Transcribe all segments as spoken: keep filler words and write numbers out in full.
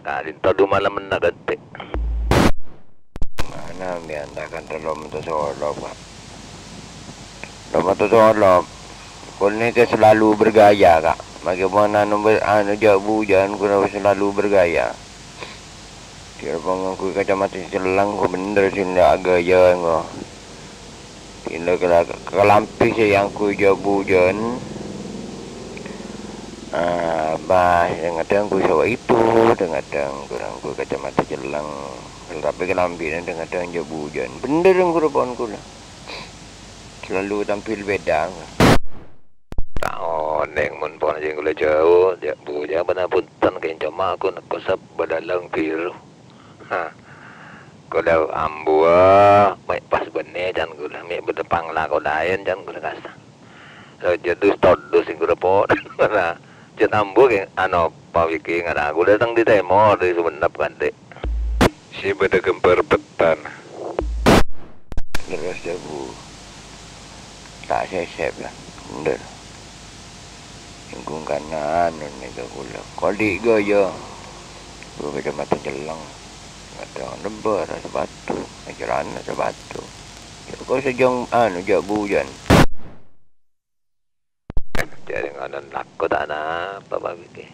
Ka'dinto du malemma ghântè'. Mana bi'en ta' kan dâlem to solop, Ka'. Dâlem to solop. Kulâ nèka selalu bergaya, Ka'. Makè mon anu ber-, anu jâ'-bujâ'ân kulâ selalu bergaya. Sè pon ngangghuy kacamata celleng, ko bhender sè ndak gaya, engko. Sehingga kela-, kalambhi sè èangghuy jâ'-bujâ'ân, ah, bâ, kadhâng-kadhâng ngangguy sawaitu, kadhâng-kadhâng ngangguy kacamata celleng. Tapè kalambhina kadhâng-kadhâng jâ'-bujâ'ân. Bhender èangghuy pon kulâ. Selalu tampil beda. Ta' onèng mon pon jhâ' kulâ jhâu, jâ'-bujâ' bân-abhunten kèng coma aku nekko sèp bâdâlâng biru. Ha. Kulâ ambuwâ, mè' pas bânnè can kulâ, mè' bâdâ panglako laèn can kulâ kassa. Jâ' dus-todus sè kulâ pon. Jâ' ambuwâ kèng, ano, Pa Wiki ngara, kulâ dâteng dâri tèmor, dâri Songennep kanti. Sè bâdâ ghâmbhâr bâtana. Terros jhâbu. Ta' sèsèp, la. Bhender. Èngghun kanan nèka kulâ. Kodi' ghâjâ. Kulâ kacamata celleng. Kadhâng lebbâr, sapatu. Ajaran sapatu. Kok sajâng anu, jâ'-bujâ'ân. Jârèng ana lako ta' napa, Pa Wiki.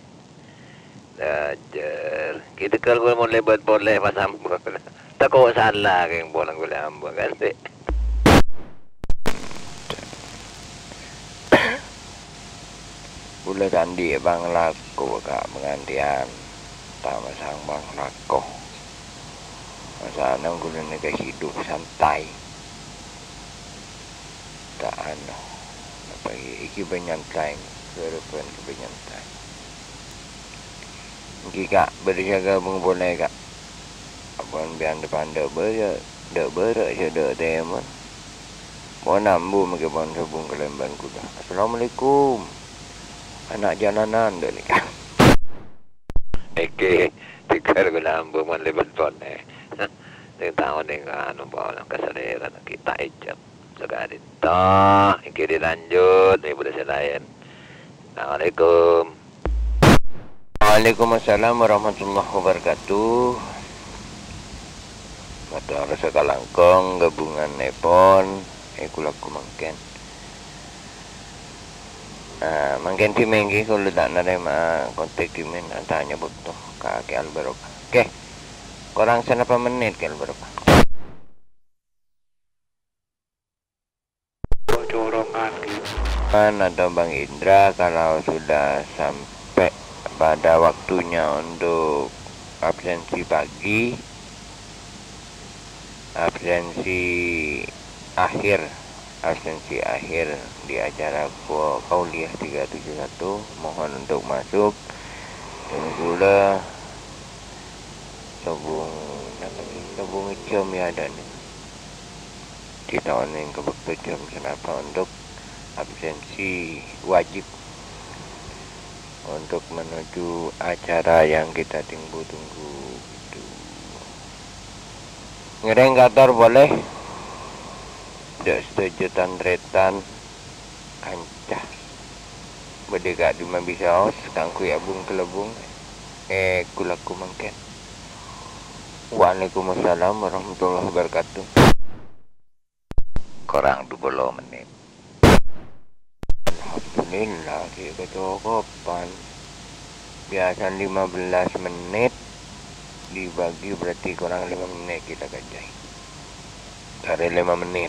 Bhâjâr. Kita kal mon lèbât polè pas ambuwâ. Tako' sala kèng polana kulâ ambuwâ kanti. Kulâ ta' andi'â panglako, Ka', pangantèyan. Ta' masang panglako. Masalana kulâ nèka hidup santai. Ta' anu, napa ghi', iki bân nyantai, kehidupan iki bân nyantai. Èngghi, Ka', bâdâ sè aghâbung polè, Ka'. Ampon biyân dâ'-pandâ' bârâ', dâ' bârâ' sè dâ' tèmor. Mon ambu mangkèn pon sobung kalambhina kulâ. "Assalamualaikum, ana' jalanan," dâ' nèka. Èngghi, tèghâl kulâ ambu mon lèbât polè. Sè tao nèng anu, polè kasalèran ghi' ta' èjhâb. Saka'dinto, èngghi dilanjut, è bâdâ sè laèn. Assalamualaikum. Waalaikumsalam warahmatullahi wabarakatuh. Mator sakalangkong ghâbungannèpon è kulâ mangkèn. Ah, mangkèn dhimèn ghi kulâ ta' narèma kontak dhimèn, atanya bukto ka Kè Al Barokah. Oke. Korang sanapa mennit, Kè Al Barokah? Kan atau Bang Indra, kalau sudah sampai pada waktunya untuk absensi pagi, absensi akhir, absensi akhir di acara Kau-, Kauliah tiga tujuh satu, mohon untuk masuk. Dan kulâ sobung, napa sih? Sobung jam ya ada nih. Kita onèng ka bâkto jam sanapa untuk absensi wajib untuk menuju acara yang kita tunggu-tunggu itu. Ngèrèng kator polè. Dâ' sadhâjâ tan-tarètan kanca. Bâdâ ka'dimma bisaos kaangghuy abung-kalabung è kulâ mangkèn. Waalaikumsalam warahmatullahi wabarakatuh. Korang dua puluh menit. Alhamdulillah, ghi' kacokopan. Biasa lima belas menit dibagi berarti korang lima menit kita kerjain. Dari lima menit.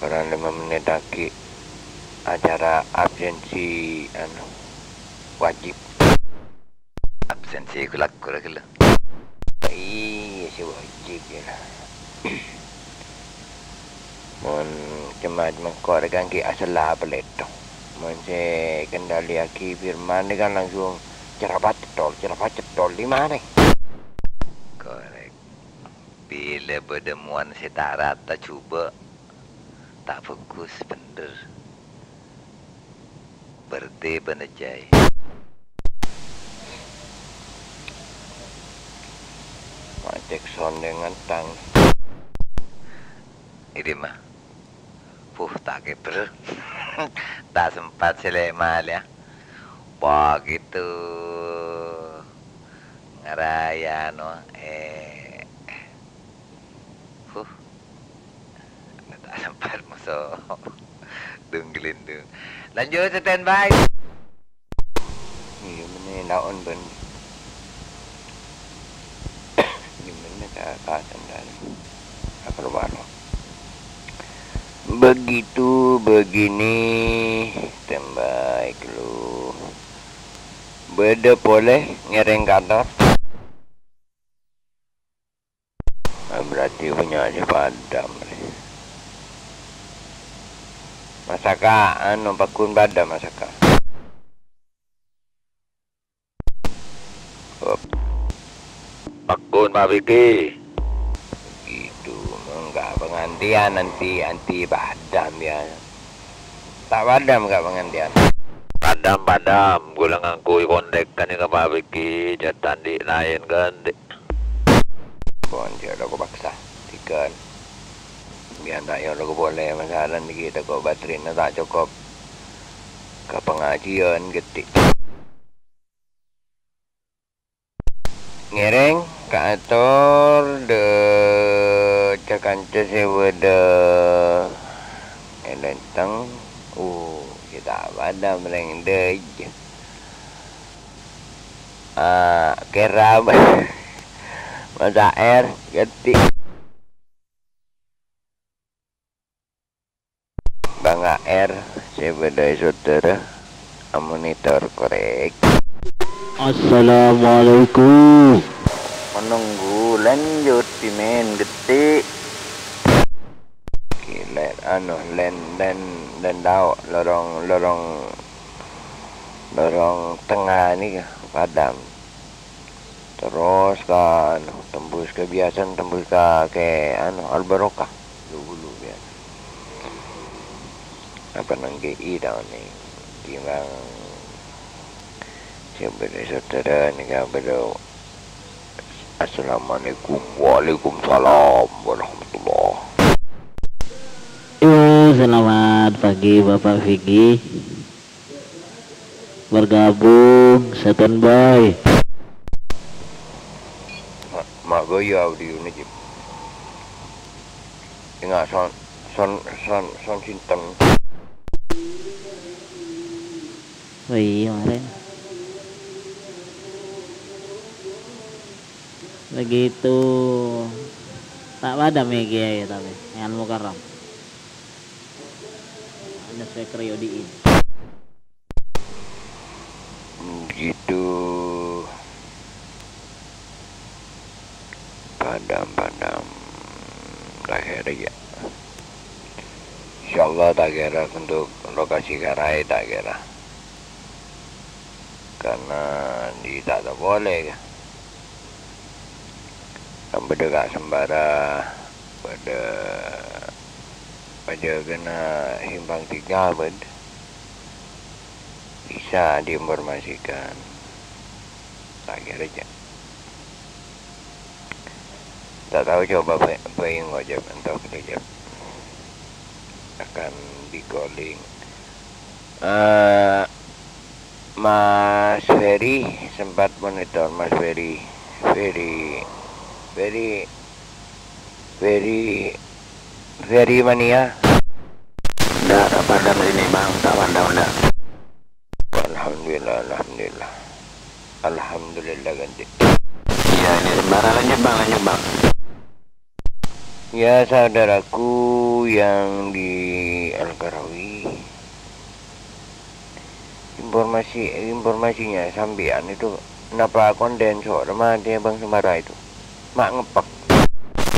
Korang lima menit lagi acara absensi, anu, wajib. Absensi kulâ-kulâ ghellâ'. Iyâ, sè wajib, yâ. Mon cemma mengko' rè kan ghi' asalla palètto. Mon sè kendaliaghi firman rè kan langsung cerapat cetol, cerapat cetol, di mana? Korèk. Bilâ bâdâ mowan sè ta' rata jhubâ', ta' bhâghus bhender. Bârdhi bâna jhâi. Ma' cèk sondèngan tang. Ini mah. Puh, ta' kèbâl. Ta' sempat sè lè-malèya. Begitu. Ngaraya, no, eh. Huh. Ta' sempat moso. Dung gelindung. Lanjut, standby. Iyâ, mènè laon bân. Iyâ, mènè ka, ka sandal. Ka keluar. Begitu, begini, standby dulu. Bâdâ polè ngèrèng kantor. Ah, berarti punya si Padam. Masaka, anu, paggun Padam masaka. Paggun Pak Biki. Gitu, enggak pengantian nanti, anti Padam ya. Ta' Padam enggak pengantian. Padam, Padam, ghulâ ngangghuy kontekan ka Pak Biki, jhât andi' laèn ghântè. Pon, jhâ' lako paksa, tikan. Bi'en ta' èolok polè, masalan nèka tako' baterina ta' cokop. Ka pangajiân ghetti'. Ngèrèng kaator dâ' ca-kanca sè bâdâ è Lenteng. Uh, sè ta' padâ mèrèng dâjâ. Ah, kèra, Mas A R, ghetti'. Bang A R sè bâdâ è Sodara, amonitor korèk. Assalamualaikum. Menunggu lanjut di main ghetti'. Ghi' lè-, anu, lèn-, lèn-, lèn lao', lorong, lorong, lorong tengnga nèka, Padam. Terros ka, anu, tembus ka biasana, tembus ka, ka, anu, Al Barokah. Lu-bulu biasa. Apa nang G I taon nèng. Timbang sè bâdâ saudara nèka bâdâ. Assalamualaikum. Waalaikumsalam warahmatullah. Yo, selamat pagi, Bapak Vicky. Bergabung, standby. Ma', ma' ghâjâ audio nèka, Jib. Enga' son, son, son, son sinten? Oh iyâ, marèn. Begitu. Ta' padâ mè' kèya, tapè, Al Mukarram. Ada saya periodiin. Gitu. Padam, Padam. Ta' kèra, yâ. Insyaallah ta' kèra untuk lokasi Karai ta' kèra. Karena di ta' tapolè, ka. Kan bâdâ Ka' Sembara, bâdâ pajâgâna Simpang Tiga, bâdâ. Bisa diinformasikan. Ta' kèra, Jab. Ta' tao, coba bâ-, bâi engko', Jab, entar dulu, Jab. Akan di-calling. Eh, Mas Ferry sempat monitor, Mas Ferry. Ferry, Ferry, Ferry, Ferry Mania. Ndak, tak padam sini, Bang. Tak padam, ndak. Alhamdulillah, alhamdulillah. Alhamdulillah, ganti. Iya, ini sembarang. Lanjut, Bang, lanjut, Bang. Ya, saudaraku yang di Al-Karawi, informasi, informasinya sampeyan itu napa kondensor matè, Bang Sembara itu? Ma' ngepek.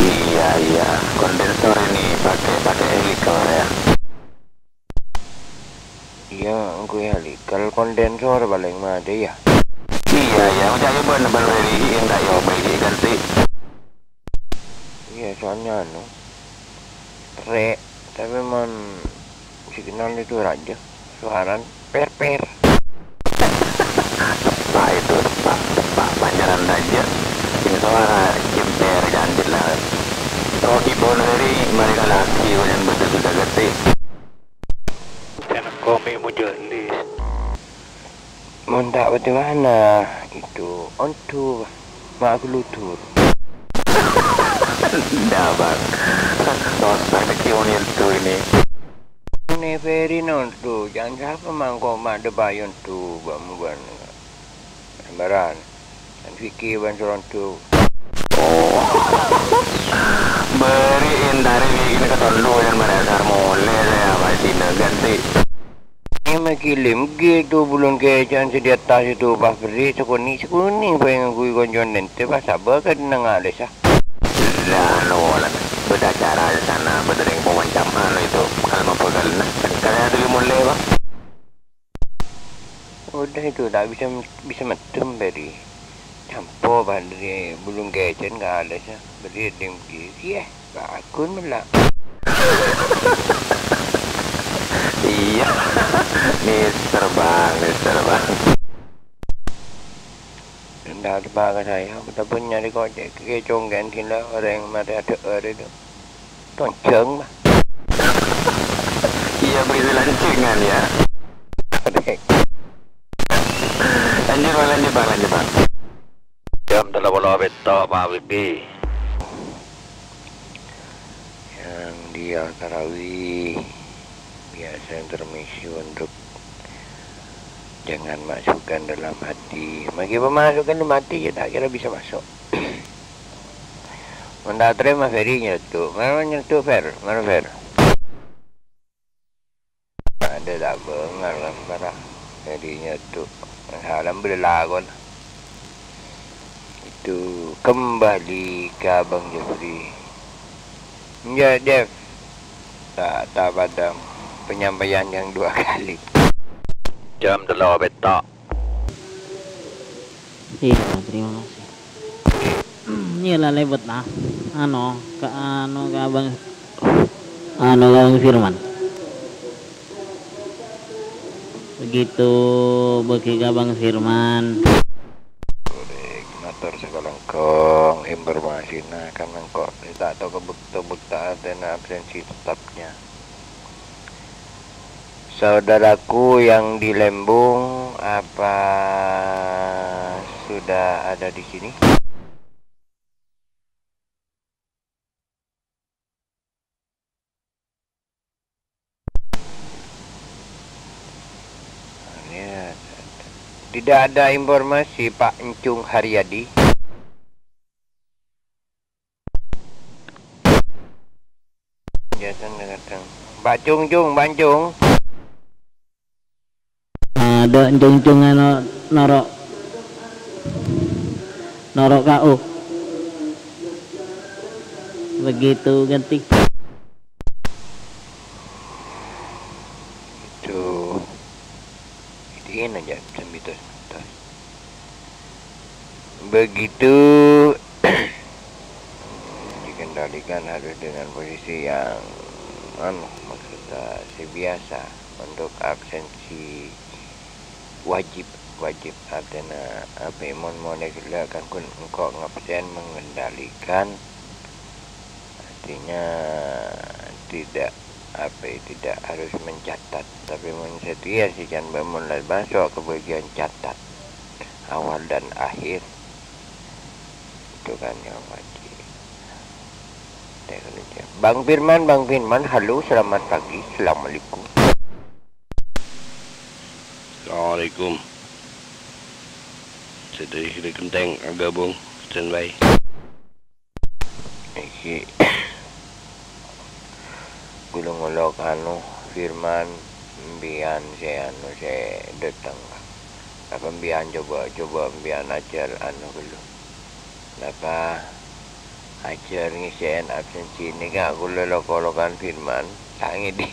Iya, iya, kondensor ini pakai, pakai helikel, ya. Iyâ, engko' helikel, kondensor palèng matè, yâ. Iya, iya, ca'èpon bân Ferry, enggak, yâ, bâi ganti. Iyâ, soalnya anu, rè', tapè mon signal itu rajâ, soarana per-per. Pak itu, Pak, Pak, panjaran rajâ, sing soara jemper ganti lah. Toh, kibon Ferry, mereka lagi, wajan betul sudah gede. Kèng engko' mè' mojalis. Mon ta' bâdâ mana, itu ondu, ma' ghâludur. Dah, Bang. Susah nih, Ki, mon itu ini. Nè Ferry nondu, jhân sapa mangko ma' dâpa' ondu, bâ-, bân. Sembaran. Kan Vicky bân Surondu. Oh. Bâri' èntarè Vicky nèka tollo, jhân marè asar molè, sè apa sina ganti. È, ma' kilim ghi' tu bulung kèca'an sè di attas itu, pas berri' sakonè'-sakonè' bhâi ngangghuy konco nèntè, pas sabâ ka nang alèssa. Lah, anu, bâdâ acara di sana, bâdâ rèng pemancam anu itu, kalau mau pegal, nah, kan saya dulu mulai, Bang. Udah itu, tak bisa, bisa mèddem, Ferry. Campo, Pak, dari bulung kèca'an ka alèssa, berri' ding ghi', yeh. Bagus mella. Iyâ. Mister Bang, Mister Bang. Ndak dipakai saya, ataupun nyari kocek ke conggen sila orang mati ada hari itu. Tonjang, Bang. Iyâ, begitu lancingan, ya. Lanjut, Bang, lanjut, Bang, lanjut, Bang. Jam tello polo pètto', Pak Habibie. Yang dia tarawih biasa intermezzo untuk jangan masukkan dalam hati. Bagi pemasukan dalam hati, ya tak kira bisa masuk. Mon ta' tarèma Ferry nyertu. Mara nyertu, Fer. Mara, Fer. Ada tak bengal kan, para. Jadi nyatu. Salam berlagon. Itu kembali ke Abang Jeffrey. Ya, Jeff. Tak, tak pada penyampaian yang dua kali. Jam tello pètto'. Iya, terima kasih. Iya lah, lebet lah. Anu, ka, anu, ka Abang, anu, ka Abang Firman. Begitu bagi ka Abang Firman. Korek, mator sakalangkong informasina kan engko' ta' tao ka bukta-bukta artèna absensi tetapnya. Saudaraku yang di Lembung, apa sudah ada di sini? Tidak ada informasi, Pak Encung Haryadi. Biasa kadang. Mbak Cung Cung, Mbak Cung. Ada cung-cung anu noro', noro' K O. Begitu ganti. Itu. Idiin aja, sambitos. Begitu dikendalikan harus dengan posisi yang, anu, maksudnya, si biasa untuk absensi wajib, wajib artinya apa, mon, mon gella kan kun engko' ngabsen mengendalikan, artinya tidak, apa, tidak harus mencatat, tapi mon setia sih kan, mon la masuk ke bagian catat awal dan akhir. Itu kan yang wajib. Bang Firman, Bang Firman, halo, selamat pagi, assalamualaikum. Assalamualaikum. Sedih di Genteng gabung, standby. Iki. Gulung ngolok anu, Firman, mbiyan sè anu, sè dâteng. Apa mbiyan coba, coba mbiyan ajhâr anu ghâllu. Napa ajhâr ngèssè'è absensi nèka kaulâ lok-olokan Firman, ta' ngèdhing.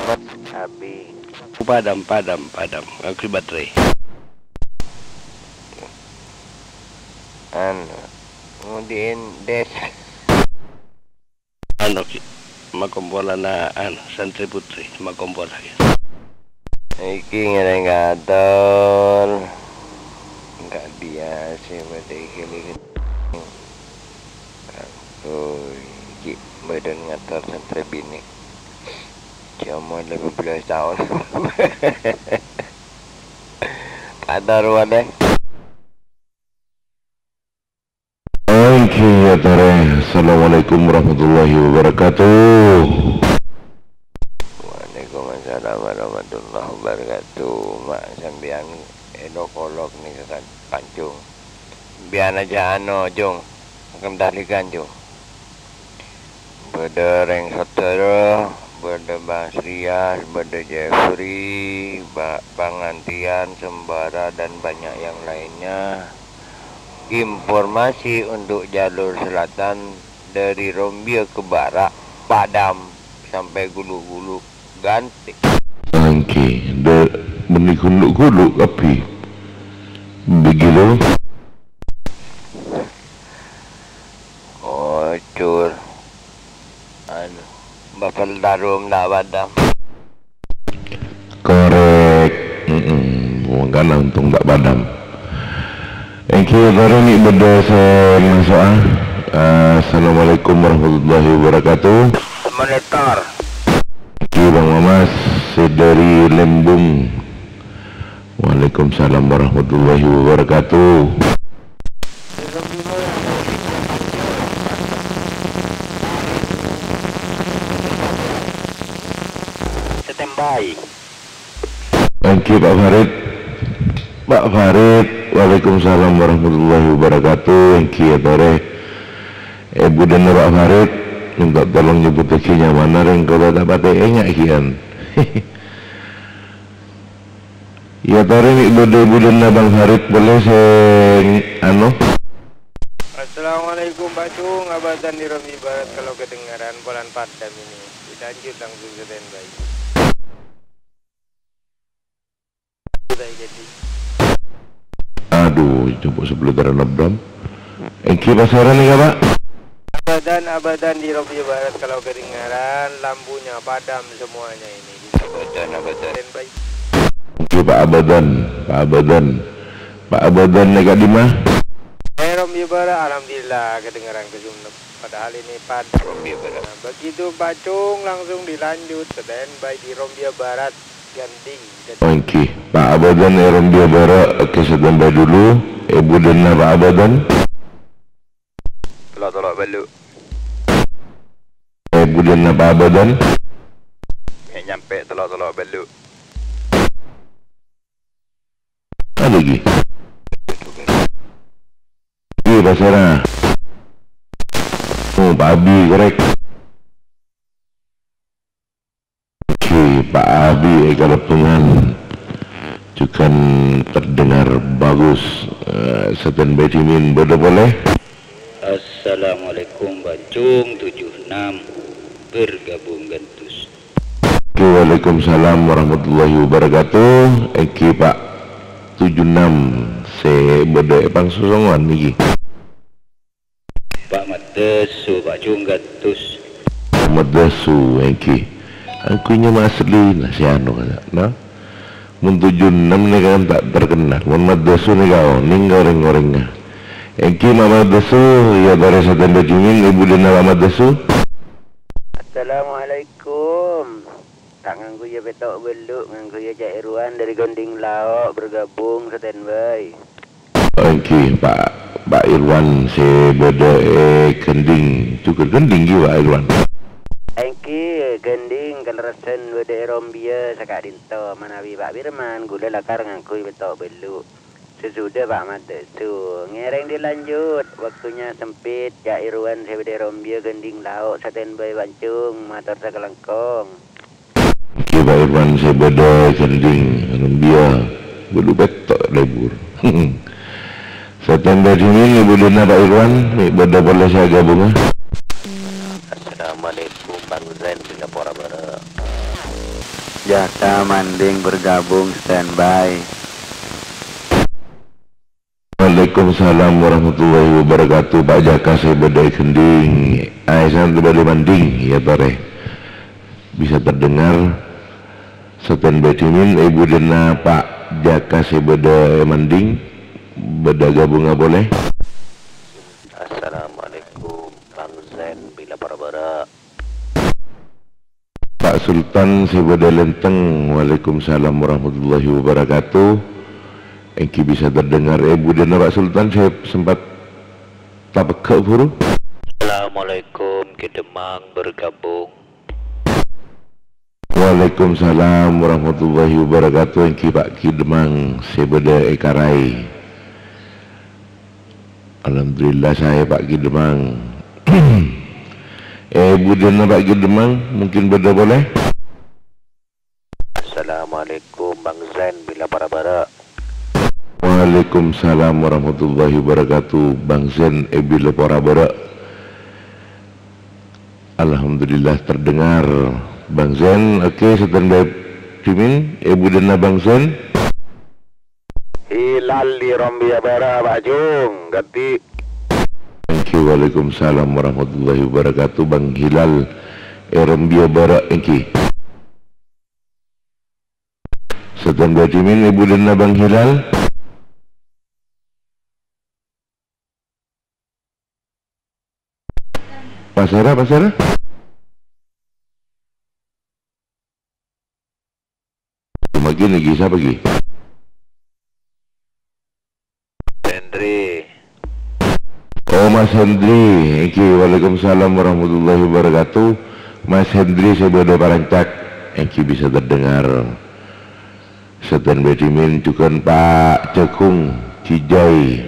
Mas Abi. Padam, padam, padam. Aku baterai. Anu, ngodhi'in desa. Anu, Ki, makompolanna, anu, santri putri, makompola, Ki. Iki ngèrèng kator. Enggak dia sih, berarti iki lagi. Aku iki badan ngator santri bini. Coma lima belas taon. Padahal wae. Oke, ya, tare. Assalamualaikum warahmatullahi wabarakatuh. Waalaikumsalam warahmatullahi wabarakatuh. Mak, sampeyan elok-olok nih, Kak Pancung. Biar aja anu, Jung. Kendalikan, Jung. Bâdâ Rèng Sodara, bâdâ Bang Srias, bâdâ Jeffrey, Ba-, Bang Antian, Sembara, dan banyak yang lainnya. Informasi untuk jalur selatan dari Rombia ke Barat, Padam sampai Guluk-Guluk, ganti. Oke, de-, meni guluk-guluk kabbhi. Begitu. Ocor. Anu, bâbâl tarum ta' padam. Korek. Mm-mm. Mangkana untung ta' padam. Èngghi, tara mè' bâdâ sè maso'a. Assalamualaikum warahmatullahi wabarakatuh. Monitor. Èngghi, Bang Mamas, sè dâri Lembung. Waalaikumsalam warahmatullahi wabarakatuh. Standby. Èngghi, Pak Farid. Pak Farid, waalaikumsalam warahmatullahi wabarakatuh. Èngghi, ya, tore. È budhina Pak Farid, minta tolong nyebbuttaghi nyamana, rèng kaulâ ta' patè enga' ghiyan. Ya, tore, mè' bâdâ è budhina Bang Farid polè sè, anu. Assalamualaikum, Pak Cung. Abâdhân di Rombia Barat kalau kedengaran, polana padam ini. Dilanjut langsung standby. Adu, jhâ' sabellunna terro nabdam. Èngghi, pasèra nèka, Pak? Abâdhân, abâdhân di Rombia Barat kalau kedengaran, lampunya padam semuanya ini. Abâdhân, abâdhân. Standby. Èngghi, Pak Abâdhân, Pak Abâdhân. Pak Abâdhân nèka dimma? Eh, Rombia Barat, alhamdulillah, kedengaran ke Sumenep. Padahal ini padam. Rombia Barat. Nah, begitu Pak Cung, langsung dilanjut, standby di Rombia Barat. Ganding. Oke, Pak Abâdhân è Rombia Barat, oke, standby dulu. È budhina Pak Abâdhân. Tello'-tello' bâllu'. È budhina Pak Abâdhân. Mè' nyampè tello'-tello' bâllu'. Ada lagi. Iya, pasèra. Oh, Pak Abi, korek. Oke, Pak Abi è Kalabungan. Jhughân terdengar bagus. Eh, standby dhimèn bâdâ polè. Assalamualaikum, Pak Cung tujuh enam. Bergabung ghantos. Oke, waalaikumsalam warahmatullahi wabarakatuh. Èngghi, Pak tujuh enam sè bâdâ è pangsosongan nèka. Pak Maddasu, Pak Cung ghantos. Pak Maddasu, èngghi. Aku nyama asli, nah, si anu, nah. Mon tujuh enam nèka kan ta' terkenal. Mon Maddasu nèka, oh, nèng ka orèng-orèngnga. Èngghi, Pak Maddasu, ya, tore standby dhimèn, è budhina Pak Maddasu. Assalamualaikum. Ta' ngangghuy ya pètto' bâllu', ngangghuy ya Cak Irwan dâri Ganding Lao', bergabung, standby. Èngghi, Pak, Pak Irwan sè bâdâ è Ganding. Jhughân Ganding ghi, Pak Irwan. Èngghi, Ganding kalerressan bâdâ è Rombia saka'dinto. Manabi Pak Firman, ghulâ lakar ngangghuy pètto' bâllu'. Sesudah Pak Maddasu. Ngèrèng dilanjut, waktunya sempit, Cak Irwan sè bâdâ è Rombia Ganding Lao', standby Pak Cung, mator sakalangkong. Èngghi, Pak Irwan sè bâdâ Ganding Rombia, bâllu' pètto' lebur. Standby dhimèn, è budhina Pak Irwan, mè' bâdâ polè sè agabunga. Assalamualaikum, Bang Zain, Singapura Barat. Jaka Manding bergabung, standby. Waalaikumsalam warahmatullahi wabarakatuh. Pak Jaka sè bâdâ è Ganding. Aisan bâdâ Manding, ya, tore. Bisa terdengar. Standby dhimèn, è budhina Pak Jaka sè bâdâ è Manding. Bâdâ gabunga polè. Assalamualaikum, Bang Zain, Bila Parabara. Pak Sultan sè bâdâ Lenteng. Waalaikumsalam warahmatullahi wabarakatuh. Èngghi bisa terdengar. Eh, budina Pak Sultan, saya sempat tapegghâ' buru. Assalamualaikum, Kidemang bergabung. Waalaikumsalam warahmatullahi wabarakatuh. Èngghi Pak Kidemang sè bâdâ è Karai. Alhamdulillah, saè Pak Kidemang. Eh, budina Pak Kidemang, mungkin bâdâ polè. Assalamualaikum, Bang Zen, Bilapora Bârâ'. Waalaikumsalam warahmatullahi wabarakatuh, Bang Zen, è Bilapora Bârâ'. Alhamdulillah terdengar, Bang Zen. Oke, standby dâ' min, è budina Bang Zen. Hilal è Rembiyâ Bârâ', Pak Jung, ganti. Èngghi, waalaikumsalam warahmatullahi wabarakatuh, Bang Hilal è Rembiyâ Bârâ', èngghi. Standby dâ' min, è budina Bang Hilal. Pasèra, pasèra? Coma ghi, nèka sapa ghi? Hendri. Oh, Mas Hendri. Èngghi, waalaikumsalam warahmatullahi wabarakatuh. Mas Hendri sè bâdâ Parancak. Èngghi bisa terdengar. Standby dâ' min jhughân Pak Jagung, Cijai.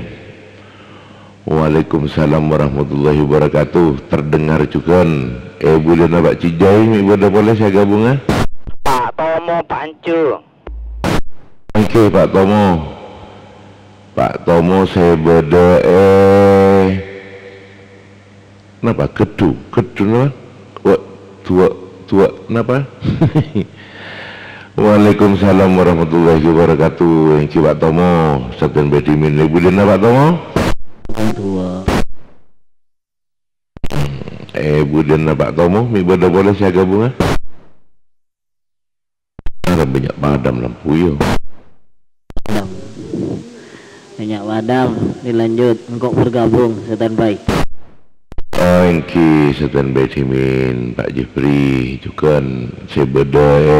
Waalaikumsalam warahmatullahi wabarakatuh. Terdengar jhughân. Eh, budina Pak Cijai, mè' bâdâ polè sè agabunga? Pak Tomo, Pak Ancu. Èngghi, Pak Tomo. Pak Tomo sè bâdâ è Napa? Geddu, geddu napa? Wa-, duwâ', duwâ' napa? Waalaikumsalam warahmatullahi wabarakatuh. Èngghi Pak Tomo, sampèyan bâdhi mènè budina Pak Tomo? Duwâ'. Eh, budina Pak Tomo, mè' bâdâ polè sè agabunga? Arè bânnya' padam lampu, yâ. Padam. Bânnya' padam, dilanjut. Engko' bergabung, standby. Oh, èngghi, standby dâ' mènè, Pak Jeffrey, jhughân sè bâdâ è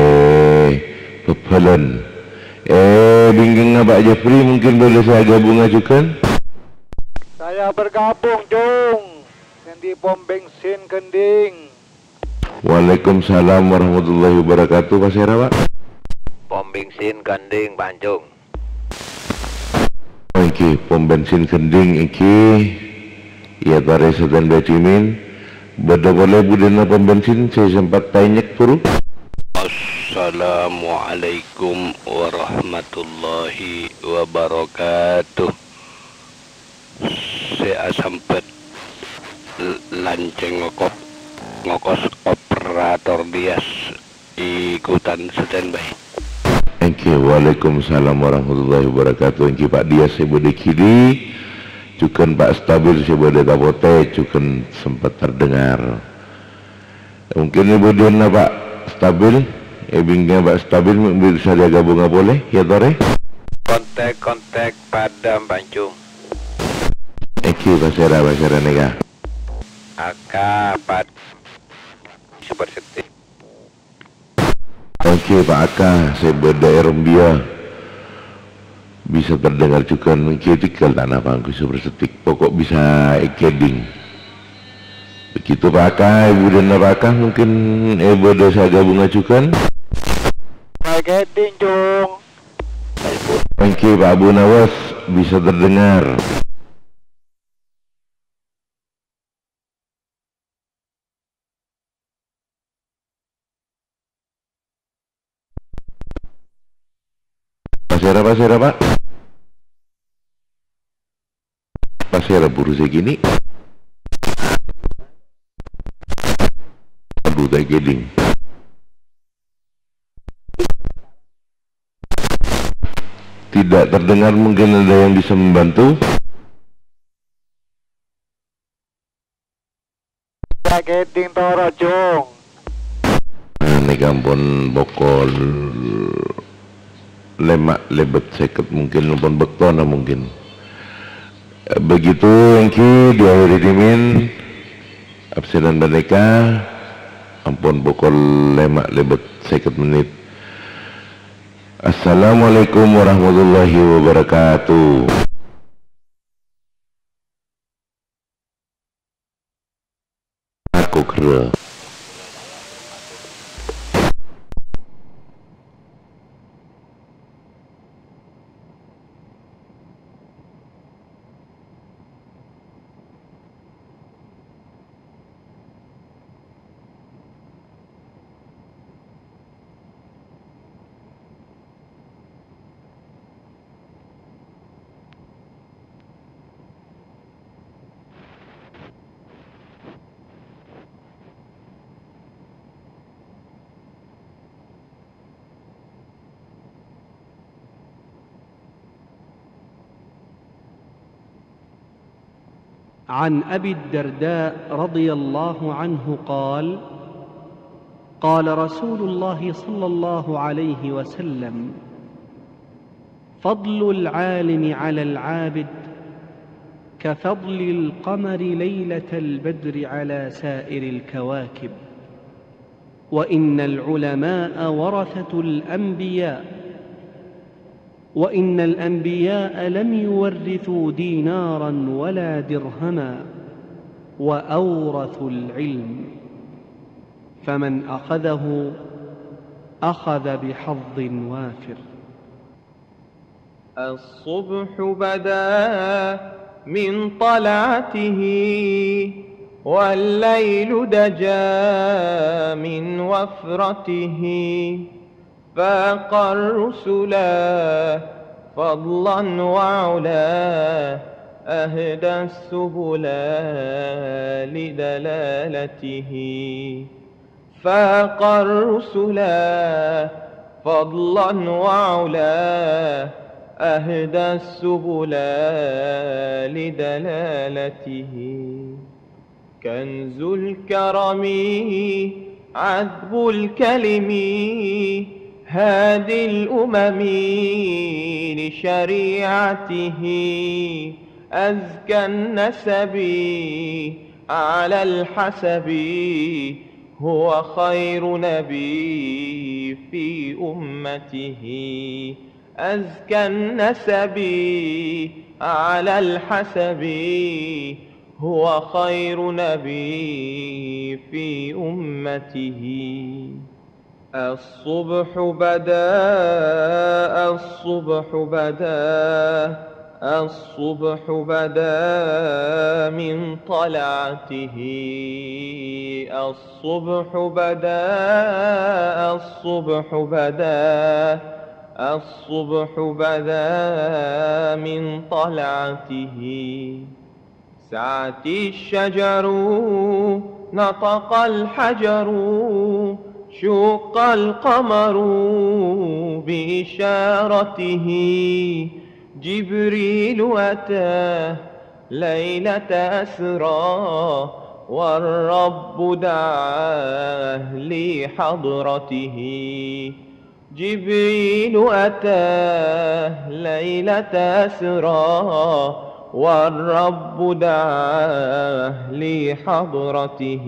Bhâbhâlân. Eh, bingkèngnga Pak Jeffrey, mungkin bâdâ sè agabunga jhughân? Saya bergabung, Jung. Nèng pom bensin Gending. Waalaikumsalam warahmatullahi wabarakatuh, pasèra, Pak? Pom bensin Gending, Pak Anjung. Èngghi, pom bensin Gending, èngghi. Yâ, tarè sampèyan bâdhi mènè. Bâdâ polè budina pom bensin, sè sempat tanyèk, buru. Assalamualaikum warahmatullahi wabarakatuh. Sè asambhât l-, lancèng ngokop-, ngokos operator Dias, ikutan standby. Èngghi, waalaikumsalam warahmatullahi wabarakatuh. Èngghi, Pak Dias sè bâdâ Gili, jhughân Pak Stabil sè bâdâ Tapotè, jhughân sempat terdengar. Mungkin Ibu Diana, Pak Stabil, eh, bingkèngnga Pak Stabil, mungkin bisa diagabunga polè, yâ, torè? Kontak-kontak padam, Pak Anjung. Èngghi, pasèra, pasèra nèka? Aka, Pak Super Setik. Èngghi, Pak Aka, sè bâdâ è Rembiyâ. Bisa terdengar jhughân, èngghi, tèngghâl ta' napa, èngghi, Super Setik. Pokok bisa èghâdhing. Begitu, Pak Aka, Ibu Diana, Pak Aka, mungkin, eh, bâdâ sè agabunga jhughân. Èghâdhing, Jung. Èngghi, Pak Abu Nawas, bisa terdengar. Pasèra, pasèra, Pak? Pasèra buru sè kènè'? Aduh, ta' èghâdhing. Tidak terdengar, mungkin ada yang bisa membantu? Èghâdhing toro', Jung. Nah, nèka ampon pokol lèma' lèbât sèket mungkin, ampon bâktona mungkin. Begitu, èngghi, diakhiri dâ' mènè absenan panèka. Ampon pokol lèma' lèbât sèket mennit. Assalamualaikum warahmatullahi wabarakatuh. Aku kera. عن أبي الدرداء رضي الله عنه قال: قال رسول الله صلى الله عليه وسلم: فضل العالم على العابد كفضل القمر ليلة البدر على سائر الكواكب، وإن العلماء ورثة الأنبياء، وإن الأنبياء لم يورثوا دينارا ولا درهما، وأورثوا العلم، فمن أخذه أخذ بحظ وافر. الصبح بدا من طلعته، والليل دجا من وفرته، فاق الرسلا فضلا وعلا، أهدى السبلا لدلالته. فاق الرسلا فضلا وعلا، أهدى السبلا لدلالته. كنز الكرم عذب الكلم، هادي الأمم لشريعته. أزكى النسب على الحسب، هو خير نبي في أمته. أزكى النسب على الحسب، هو خير نبي في أمته. الصبح بدا، الصبح بدا، الصبح بدا من طلعته. الصبح بدا، الصبح بدا، الصبح بدا من طلعته. سعت الشجر، نطق الحجر، شق القمر بإشارته. جبريل أتى ليلة أسرى، والرب دعاه لحضرته. جبريل أتى ليلة أسرى، والرب دعاه لحضرته.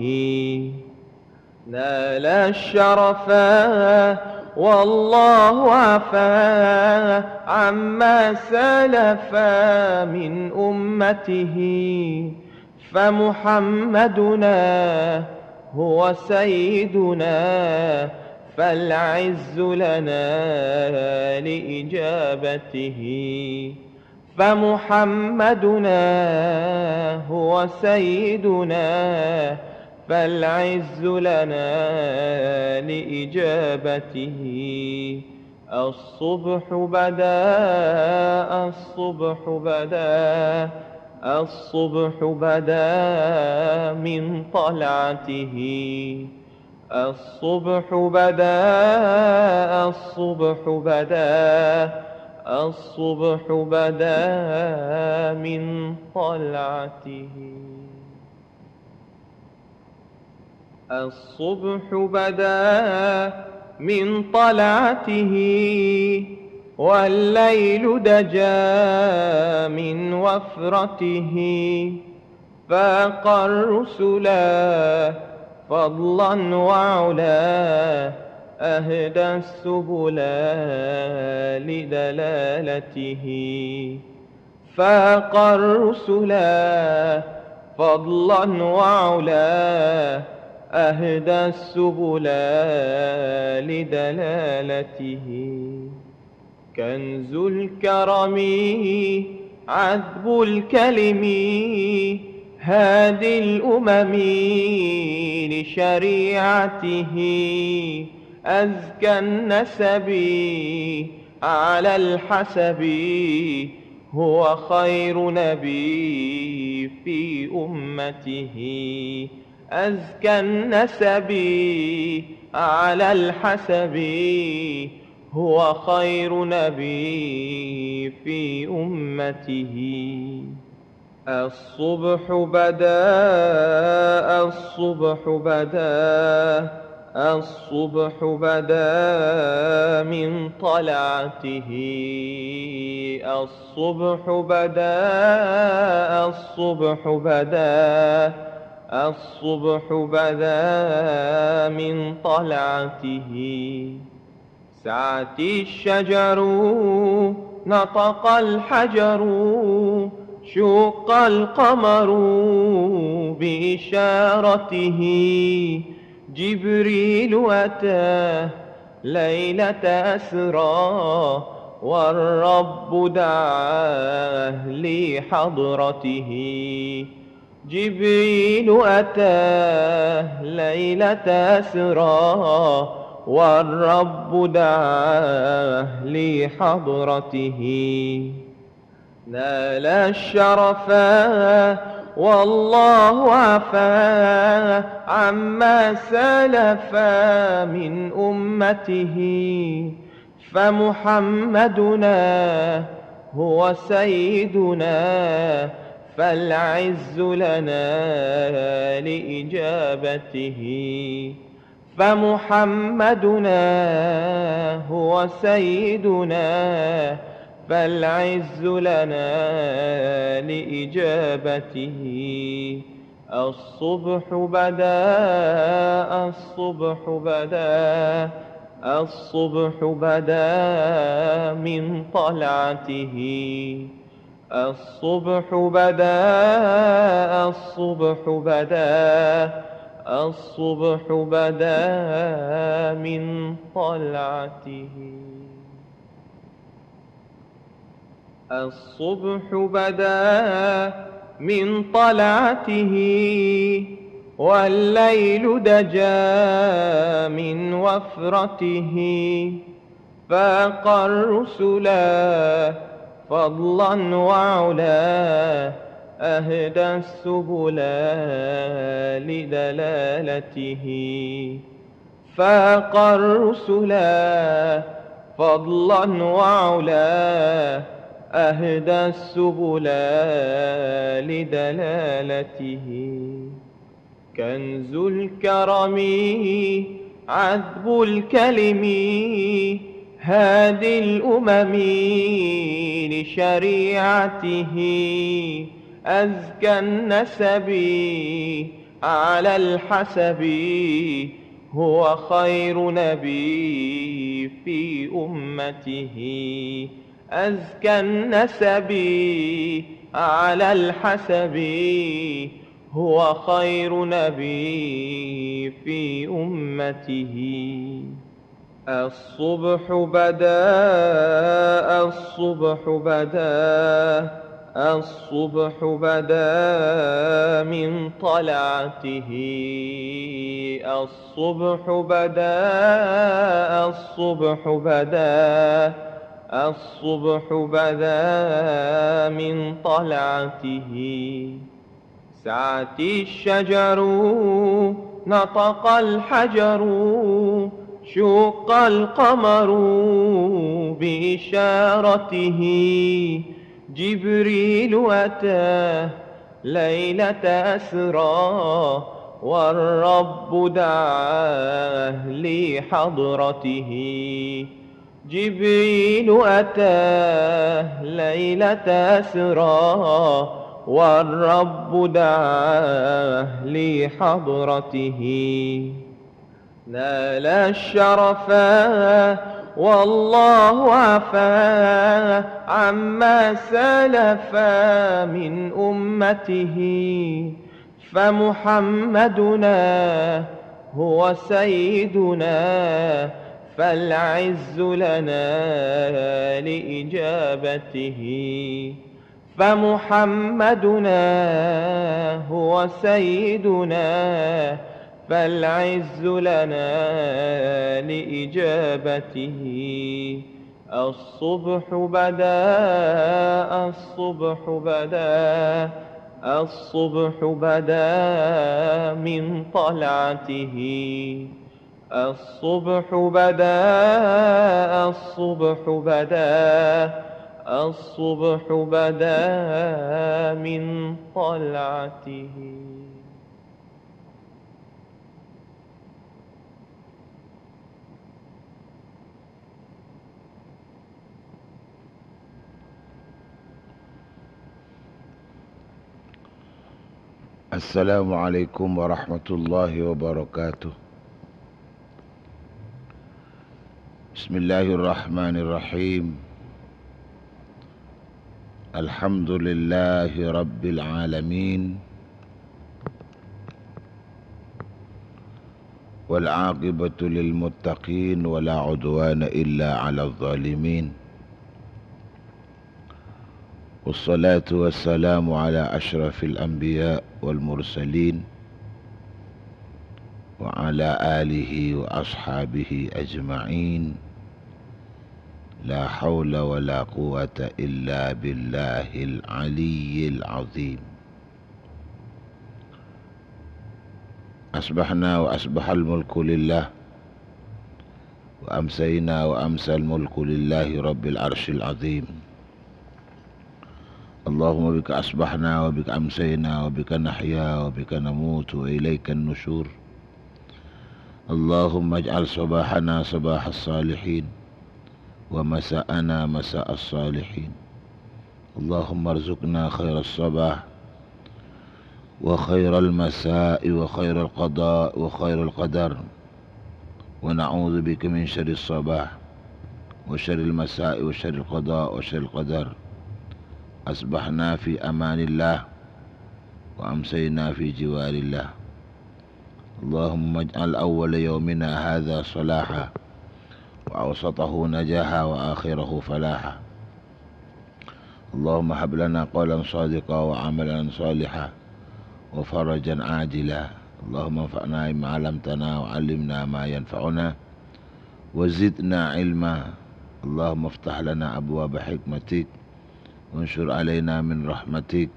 نال الشرفا والله عفا عما سلفا من أمته. فمحمدنا هو سيدنا، فالعز لنا لإجابته. فمحمدنا هو سيدنا، فالعز لنا لإجابته. الصبح بدا، الصبح بدا، الصبح بدا من طلعته. الصبح بدا، الصبح بدا، الصبح بدا من طلعته. الصبح بدا من طلعته، والليل دجا من وفرته. فاق الرسلا فضلا وعلا أهدى السبل لدلالته. فاق الرسل فضلا وعلا أهدى السبل لدلالته. كنز الكرم عذب الكلم هادي الأمم لشريعته. أزكى النسب على الحسب هو خير نبي في أمته. أزكى النسب على الحسب هو خير نبي في أمته. الصبح بدا، الصبح بدا، الصبح بدا من طلعته. الصبح بدا، الصبح بدا، الصبح بدا من طلعته. سعت الشجر، نطق الحجر، شق القمر بإشارته. جبريل أتى ليلة أسرى، والرب دعاه لحضرته. جبريل أتى ليلة أسرى، والرب دعاه لحضرته. نال الشرفا والله عفا عما سلفا من أمته. فمحمدنا هو سيدنا، فالعز لنا لإجابته. فمحمدنا هو سيدنا، فالعز لنا لإجابته. الصبح بدا، الصبح بدا، الصبح بدا من طلعته. الصبح بدا، الصبح بدا، الصبح بدا من طلعته. الصبح بدا من طلعته، والليل دجا من وفرته. فاق الرسل فضلا وعلا، أهدى السبل لدلالته. فاق الرسل فضلا وعلا، أهدى السبل لدلالته. كنز الكرم عذب الكلم هادي الأمم لشريعته. أزكى النسب على الحسب هو خير نبي في أمته. أزكى النسب على الحسب هو خير نبي في أمته. الصبح بدا، الصبح بدا، الصبح بدا من طلعته. الصبح بدا، الصبح بدا، الصبح بدا من طلعته. سعت الشجر، نطق الحجر، شق القمر بإشارته. جبريل أتى ليلة أسرى، والرب دعاه لحضرته. جبريل أتى ليلة أسرى، والرب دعاه لحضرته، نال الشرفا والله عفا عما سلفا من أمته، فمحمدنا هو سيدنا، فالعز لنا لإجابته. فمحمدنا هو سيدنا، فالعز لنا لإجابته. الصبح بدا، الصبح بدا، الصبح بدا من طلعته. الصبح بدا، الصبح بدا، الصبح بدا من طلعته. السلام عليكم ورحمة الله وبركاته. بسم الله الرحمن الرحيم. الحمد لله رب العالمين. والعاقبة للمتقين ولا عدوان إلا على الظالمين. والصلاة والسلام على أشرف الأنبياء والمرسلين وعلى آله وأصحابه أجمعين. لا حول ولا قوة إلا بالله العلي العظيم. أصبحنا وأصبح الملك لله، وأمسينا وأمسى الملك لله رب العرش العظيم. اللهم بك أصبحنا وبك أمسينا وبك نحيا وبك نموت وإليك النشور. اللهم اجعل صباحنا صباح الصالحين، ومساءنا مساء الصالحين. اللهم ارزقنا خير الصباح وخير المساء وخير القضاء وخير القدر، ونعوذ بك من شر الصباح وشر المساء وشر القضاء وشر القدر. أصبحنا في أمان الله وأمسينا في جوار الله. اللهم اجعل أول يومنا هذا صلاحا، وأوسطه نجاحا، وآخره فلاحا. اللهم هب لنا قولا صادقا وعملا صالحا وفرجا عاجلا. اللهم انفعنا بما علمتنا وعلمنا ما ينفعنا وزدنا علما. اللهم افتح لنا أبواب حكمتك وانشر علينا من رحمتك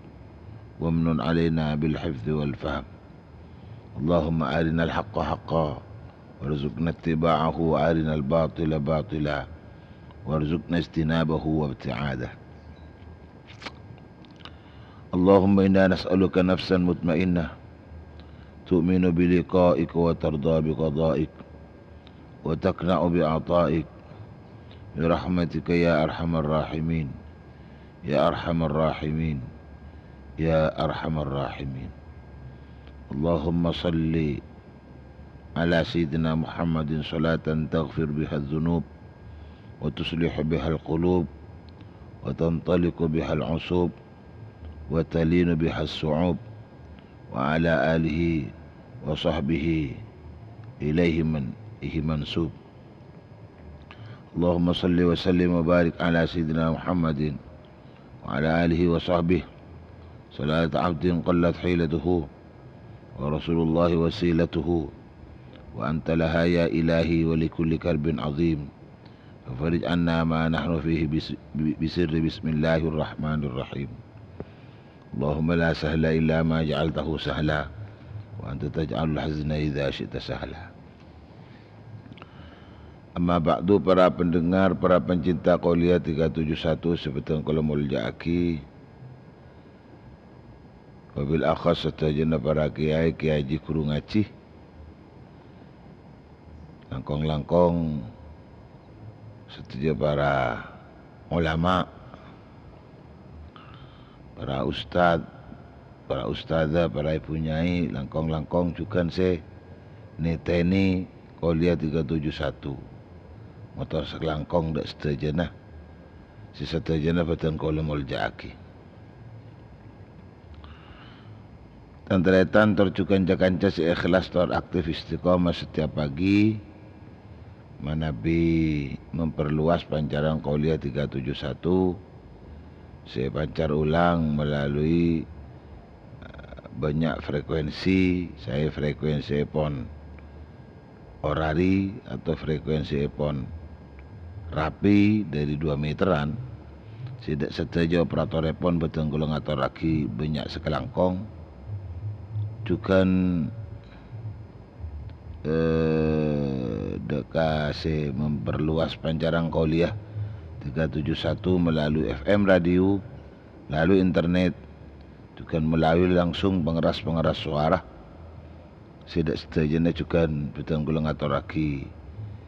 وامنن علينا بالحفظ والفهم. اللهم أرنا الحق حقا وارزقنا اتباعه وأرنا الباطل باطلا وارزقنا اجتنابه وابتعاده. اللهم إنا نسألك نفسا مطمئنة تؤمن بلقائك وترضى بقضائك وتقنع بعطائك برحمتك يا أرحم الراحمين، يا أرحم الراحمين، يا أرحم الراحمين. اللهم صل على سيدنا محمد صلاة تغفر بها الذنوب وتصلح بها القلوب وتنطلق بها العصوب وتلين بها الصعوب، وعلى آله وصحبه إليه من، إليه منسوب. اللهم صل وسلم وبارك على سيدنا محمد وعلى آله وصحبه صلاة عبد قلت حيلته ورسول الله وسيلته، وأنت لها يا إلهي ولكل كرب عظيم، ففرج عنا ما نحن فيه بس-، بسر بسم الله الرحمن الرحيم. اللهم لا سهل إلا ما جعلته سهلا، وأنت تجعل الحزن إذا شئت سهلا. Amma ba'du, para pendengar, para pencinta Qouliyah tiga tujuh satu sè bhâdhân kaulâ molja'aghi, wabil akhas sadhâjâna para kèyaè, kèyaè jhi ghuru ngajhi, langkong-langkong sadhâjâ para ulama, para ustad, para ustadzah, para ibu nyai, langkong-langkong jhughân sè nètènè Kolia tiga tujuh satu. Motor sakalangkong dâ' sadhâjâna. Sè sadhâjâna bhâdhân kaulâ molja'aghi. Tan-tarètan tor jhughân ca-kanca sè ikhlas tor aktif istiqomah setiap pagi, manabi memperluas pancaran Kolia tiga tujuh satu, sè èpancar ulang melalui, eh, bânnya' frekuensi, saè frekuensièpon orari atau frekuensièpon rapi dâri dua meteran, sè dâ' sadhâjâ operatorèpon bhâdhân kaulâ ngatorraghi bânnya' sakalangkong. Jhughân, eh, dâ' ka sè memperluas pancaran Kolia tiga tujuh satu melalui F M radio, melalui internet, jhughân melalui langsung pengeras-pengeras suara. Sè dâ' sadhâjâna jhughân bhâdhân kaulâ ngatorraghi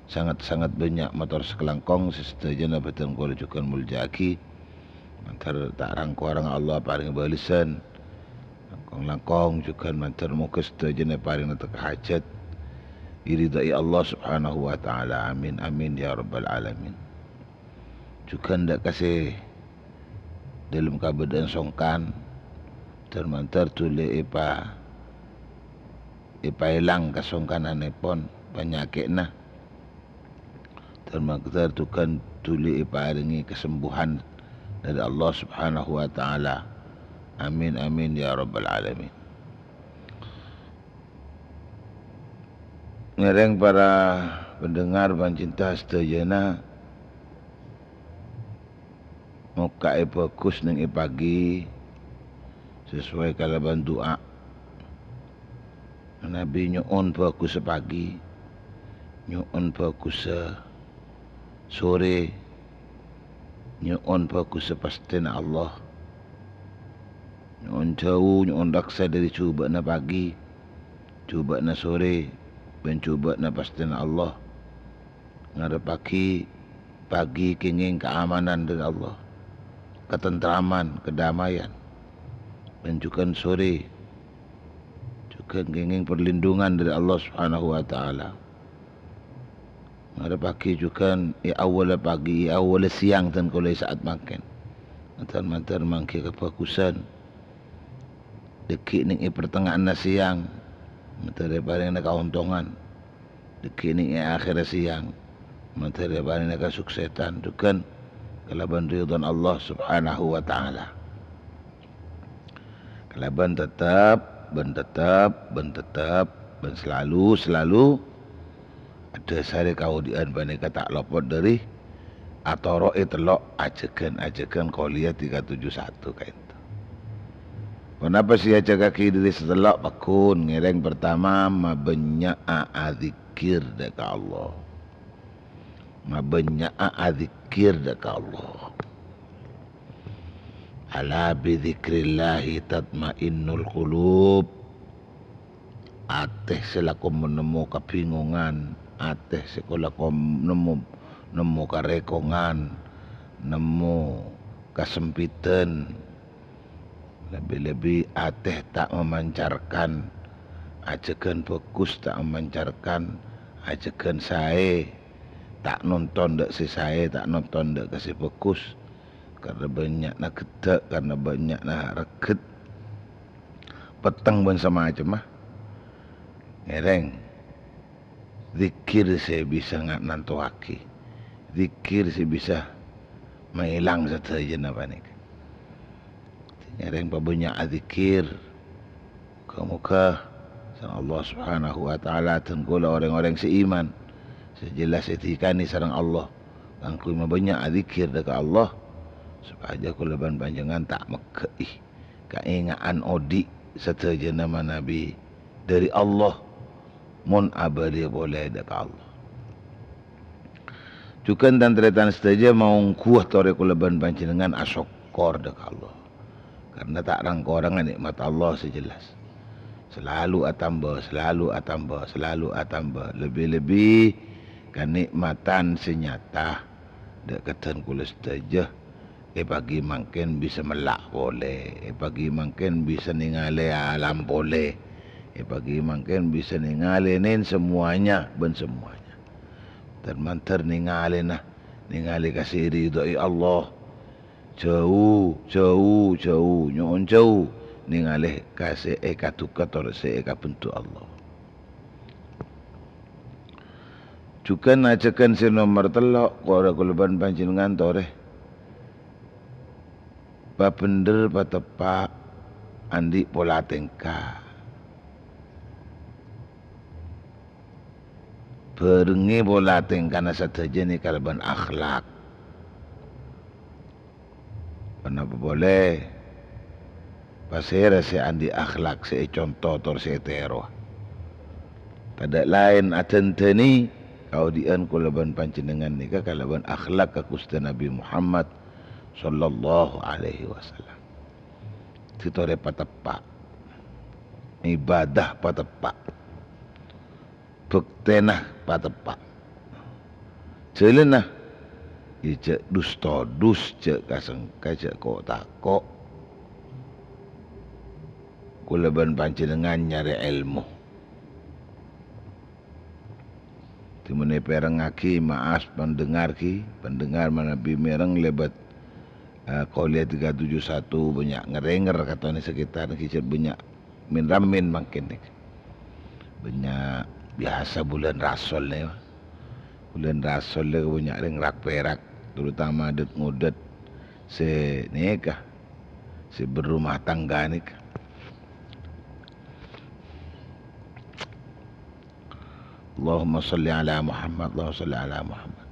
sanget-sanget bânnya' motor sakalangkong sè sadhâjâna bhâdhân kaulâ jhughân molja'aghi. Mandhâr ta' rang-korang Allah parèng bâlessan. Langkong-langkong jhughân mandhâr moghâ sadhâjâna parèng nètèka hajat. Èridhâi Allah Subhanahu wa Ta'ala. Amin, amin, ya Rabbal Alamin. Jhughân dâ' ka sè dâlem kabâdâ'ân songkan, dâr-mandhâr dhuli èpa-, èpaèlang kasongkanannèpon panyakè'na. Dâr-mandhâr jhughân dhuli èparèngè kasembuhan dâri Allah Subhanahu wa Ta'ala. Amin, amin, ya Rabbal Alamin. Ngèrèng para pendengar bân cinta sadhâjâna, moghâ è bhâghus nèng è pagi, sesuai kalabân du'a. Manabi nyo'on bhâghussa pagi, nyo'on bhâghussa sorè, nyo'on bhâghussa pastèna Allah. Nyo'on jhâu, nyo'on raksa dâri jhubâ'na pagi, jhubâ'na sorè, bân jhubâ'na pastèna Allah. Ngarebbhâghi pagi kèngèng kaamanan dâri Allah, katentraman, kadamaian, bân jhughân sorè, jhughân kèngèng perlindungan dâri Allah Subhanahu wa Ta'ala. Ngarebbhâghi jhughân è awwalla pagi, è awwalla sèyang, dhân kaulâ è sa'at mangkèn. Mandhâr-mandhâr mangghi kabhâghusân. Dhâggi' nèng è partengnga'anna sèyang, mandhâr èparèngana kaontongan. Dhâggi' nèng è akhèrra sèyang, mandhâr èparèngana kasuksesan jhughân kalabân ridhâna Allah Subhanahu wa Ta'ala. Kalabân tetep, bân tetep, bân tetep, bân selalu, selalu adhâsarè kaodi'ân panèka ta' lopot dâri atoro'è tello' ajhâghân-ajhâghân Qolia tiga tujuh satu ka'ènto. Ponapa sè èajhâghâghi dâri sè tello'? Pagghun ngèrèng, partama, mabânnya'a adzikkèr dâ' ka Allah. Mabânnya'a adzikkèr dâ' ka Allah. "Ala bidzikrillahi tatmainnul qulub." Atè sè la koma nemmo kabingongan, atè sè kola kom-, nemmo, nemmo karèkongan, nemmo kasempitan, lebbi-lebbi atè ta' mamancarkan ajhâghân bhâghus, ta' mamancarkan ajhâghân saè, ta' nonton dâ' sè saè, ta' nonton dâ' ka sè bhâghus. Karna bânnya'na ghedda', karna bânnya'na regghât. Petteng bân samacemma. Ngèrèng. Dzikkèr sè bisa nga-, nantowaghi. Dzikkèr sè bisa maèlang sadhâjâna panèka. Ngèrèng pabânnya' adzikkèr. Moghâ-moghâ sareng Allah Subhanahu wa Ta'ala dhân kaulâ orèng-orèng sè iman, sè jelas èdhikanè sareng Allah, kaangghuy mabânnya' adzikkèr dâ' ka Allah, sopajâ kaulâ bân panjhennengngan ta' meggâ'i kaènga'an odi' sadhâjâna manabi dâri Allah, mon abâliyâ polè dâ' ka Allah. Jhughân tan-tarètan sadhâjâ, maongghuwâ torè kaulâ bân panjhennengngan asokkor dâ' ka Allah. Karna ta' rang-korangnga nè'mat Allah sè jelas. Salalu atamba, salalu atamba, salalu atamba. Lebbi-lebbi kanè'matan sè nyata dâ' ka dhân kaulâ sadhâjâ. È pagi mangkèn bisa mella' polè, è pagi mangkèn bisa nèngalè alam polè, è pagi mangkèn bisa nèngalè nen semuanya bân semuanya. Ter-manter nèngalèna, nèngalè ka sè èridhoi Allah. Jhâu, jhâu, jhâu, nyo'on jhâu, nèngalè ka sè èkadhukâ tor sè èkabhendhu Allah. Jhughân ajhâghân sè nomer tello', kor-, kaulâ bân panjhennengngan torè pabhendher, pateppa', andi' pola tèngka. Bhârengngè pola tèngkana sadhâjâ nèka kalabân akhlak. Ponapa polè? Pasèra sè andi' akhlak sè èconto tor sè ètèro? Tadâ' laèn adhândhâni kaodi'ân kaulâ bân panjhennengngan nèka kalabân akhlak ka Ghustè Nabbhi Muhammad sallallahu alaihi wasallam. Sè torè pateppa'. Ibadah pateppa'. Bhâktèna pateppa'. Jhâlânna, iyâ, jhâ' dus-todus, jhâ' kasengka, jhâ' ko'-tako'. Kaulâ bân panjhennengngan nyarè èlmo. Dimma nè pèrengngaghi, maaf, pendengar ghi, pendengar manabi mèreng lèbât, eh, Kuliah tiga tujuh satu, bânnya' ngèrèngèr katonè sekitar ghi, jhâ' bânnya' min-ramin mangkèn nèka. Bânnya' biyasa bulân Rasol nèka. Bulân Rasol nèka bânnya' rèng rak-pèrak, terutama dât-ngodât sè nèka, sè berumah tangga nèka. Allahumma shalli ala Muhammad, Allahumma shalli ala Muhammad.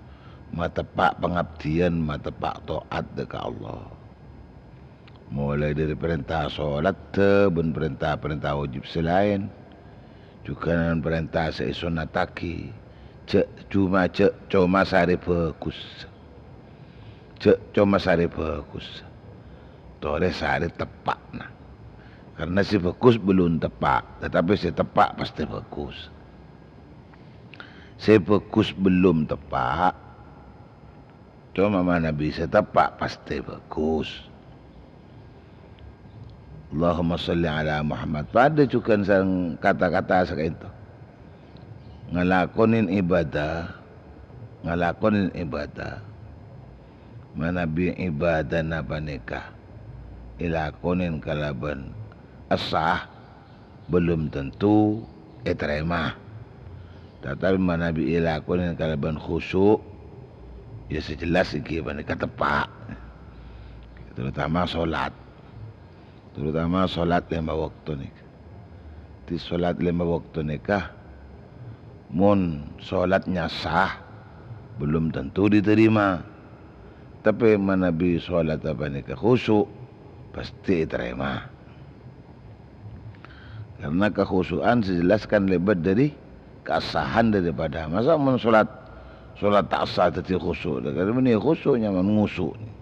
Mateppa' pangabdiyân, mateppa' ta'at dâ' ka Allah. Molaè dâri parènta sholatta bân parènta-parènta wajib sè laèn, jhughân parènta sè èsonnataghi. Jhâ' coma, jhâ' coma sarè bhâghus. Jhâ' coma sarè bhâghus. Torè sarè teppa'na. Karna sè bhâghus bellum teppa', tatapè sè teppa' pastè bhâghus. Sè bhâghus bellum teppa', coma manabi sè teppa' pastè bhâghus. Allahumma shalli ala Muhammad. Padâ jhughân sareng kata-kata sakaènto. Ngalakonè ibadah, ngalakonè ibadah. Manabi ibadana panèka èlakonè kalabân sah, bellum tanto ètarèma. Tatapè manabi èlakonè kalabân khusu', iyâ sè jelas èngghi panèka teppa'. Terutama sholat. Terutama sholat lèma bâkto nèka. Di sholat lèma bâkto nèka, mon sholatnya sah, bellum tanto diterima. Tapè manabi sholat panèka khusu', pastè ètarèma. Karna kakhusu'an sè jelas kan lèbât dâri kasahan daripada. Masa' mon sholat, sholat ta' sah dhâddhi khusu'? Karna bânnè khusu' nyamana ngusu'.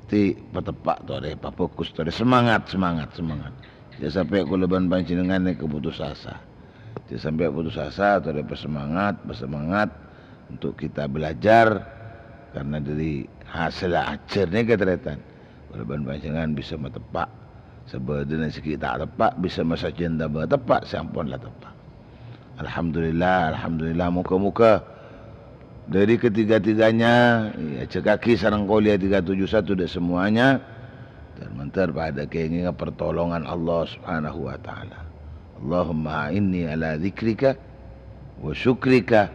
Ti pateppa' torè, pabhâghus torè, semangat, semangat, semangat. Jhâ' sampè' kaulâ bân panjhennengngan nèka putus asa. Jhâ' sampè' putus asa, torè pasemangat, pasemangat untuk kita belajar, karna dâri hasèl ajhâr nèka tarètan, kaulâ bân panjhennengngan bisa mateppa'. Sabâdâna sè ghi' ta' teppa' bisa masajân tamba teppa' sè ampon la teppa'. Alhamdulillah, alhamdulillah, moga-moga dâri ketiga-tiganya, èajhâghâghi sareng Kuliah tiga tujuh satu dâ' semuanya, ter-manter padâ kèngènga pertolongan Allah Subhanahu wa Ta'ala. Allahumma a'inni ala dzikrika wa syukrika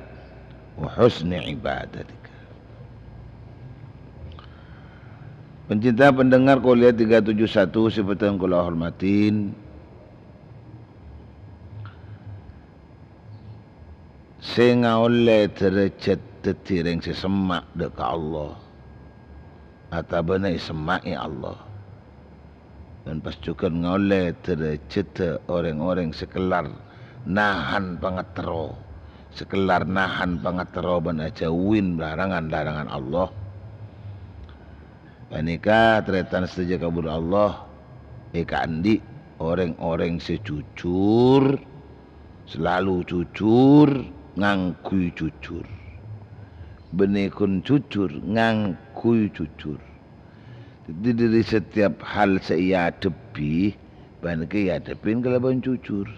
wa husni ibadatika. Pencinta pendengar Kuliah tiga tujuh satu sè bhâdhân kaulâ hormatin, sè ngaollè dârâjhât dhâddhi rèng sè semma' dâ' ka Allah, otabâna èsemma'è Allah. Bân pas jhughân ngaollè dârâjhâddhâ orèng-orèng sè kellar nahan pangaterro, sè kellar nahan pangaterro bân ajhâuwin larangan-larangan Allah. Panèka tarètan sadhâjâ kabhâr Allah, èkaandi' orèng-orèng sè jujur, selalu jujur, ngangghuy jujur. Bânnè ghun jujur, ngangghuy jujur. Dhâddhi, dhâri setiap hal sè èadhebbhi, bân kè èadhebbhi kalabân jujur.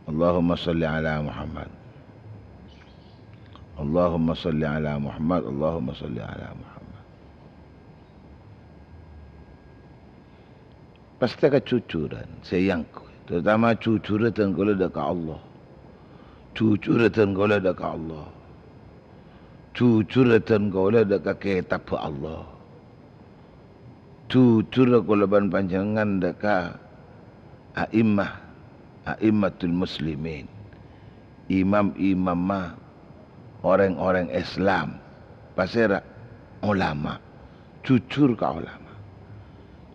Allahumma shalli ala Muhammad. Allahumma shalli ala Muhammad. Allahumma shalli ala Muhammad. Pastè kajujuran sè èangghuy, terutama jujurrâ dân kaulâ dâ' ka Allah. Jujurrâ dân kaulâ dâ' ka Allah. Jujurrâ dân kaulâ dâ' ka kètabbhâ Allah. Jujurrâ kaulâ bân panjhennengngan dâ' ka a'immah, a'immatul muslimin, imam-imamma orèng-orèng Islam. Pasèra? Ulama. Jujur ka ulama.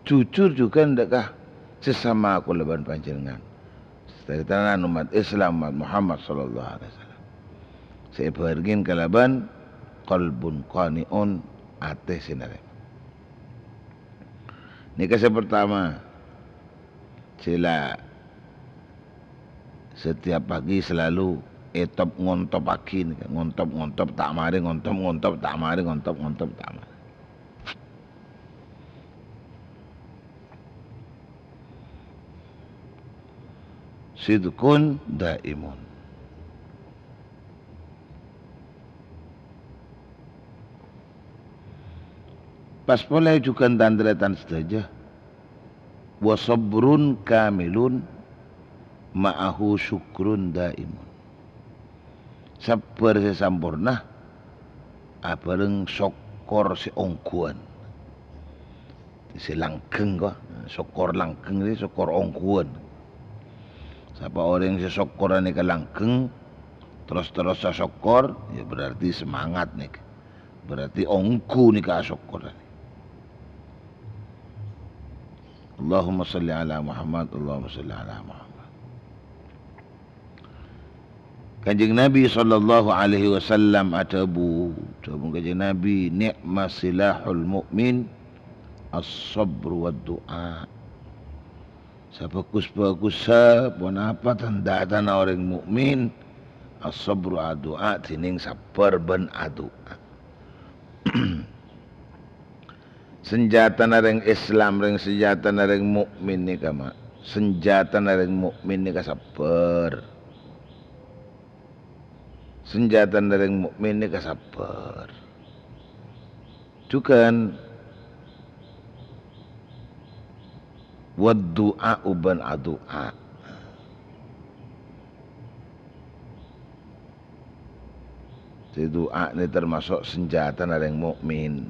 Jujur jhughân dâ' ka sesama kaulâ bân panjhennengngan. Sadhâjâna ommat Islam, ommat Muhammad sallallahu alaihi wasallam. Sè èbhârengngè kalabân qalbun qani'un, atè sè narèma. Nèka sè partama, sè la setiap pagi selalu ètop-ngontopaghi nèka, ngontop-ngontop ta' marè, ngontop-ngontop ta' marè, ngontop-ngontop ta' marè. Sidqun daimun. Pas polè jhughân tan-tarètan sadhâjâ. Wa sabrun kamilun ma'ahu syukrun daimun. Sabbhâr sè samporna abhâreng sokkor sè ongghuwân. Sè langgheng, ko. Sokkor langgheng nèka sokkor ongghuwân. Sapa orèng sè sokkorra nèka langgheng, terros-terrossa sokkor, ya berarti semangat nèka. Berarti ongghu nèka asokkorra. Allahumma shalli ala Muhammad, Allahumma shalli ala Muhammad. Kanjeng Nabi sallallahu alaihi wasallam adhâbu, dhâbuna Kanjeng Nabi, "Ni'ma silahul mu'min as-sabru wad du'a." Sabhâghus-bhâghussa ponapa tan-, tan-dâtana orèng mukmin, as-sabru, adu'a, dhinèng sabbhâr bân adu'a. Sanjhâtana rèng Islam, rèng, sanjhâtana rèng mukmin nèka, ma-, sanjhâtana rèng mukmin nèka sabbhâr. Sanjhâtana rèng mukmin nèka sabbhâr. Jhughân, wad du'a, bân adu'a. Sè du'a nè termasuk sanjhâtana rèng mukmin.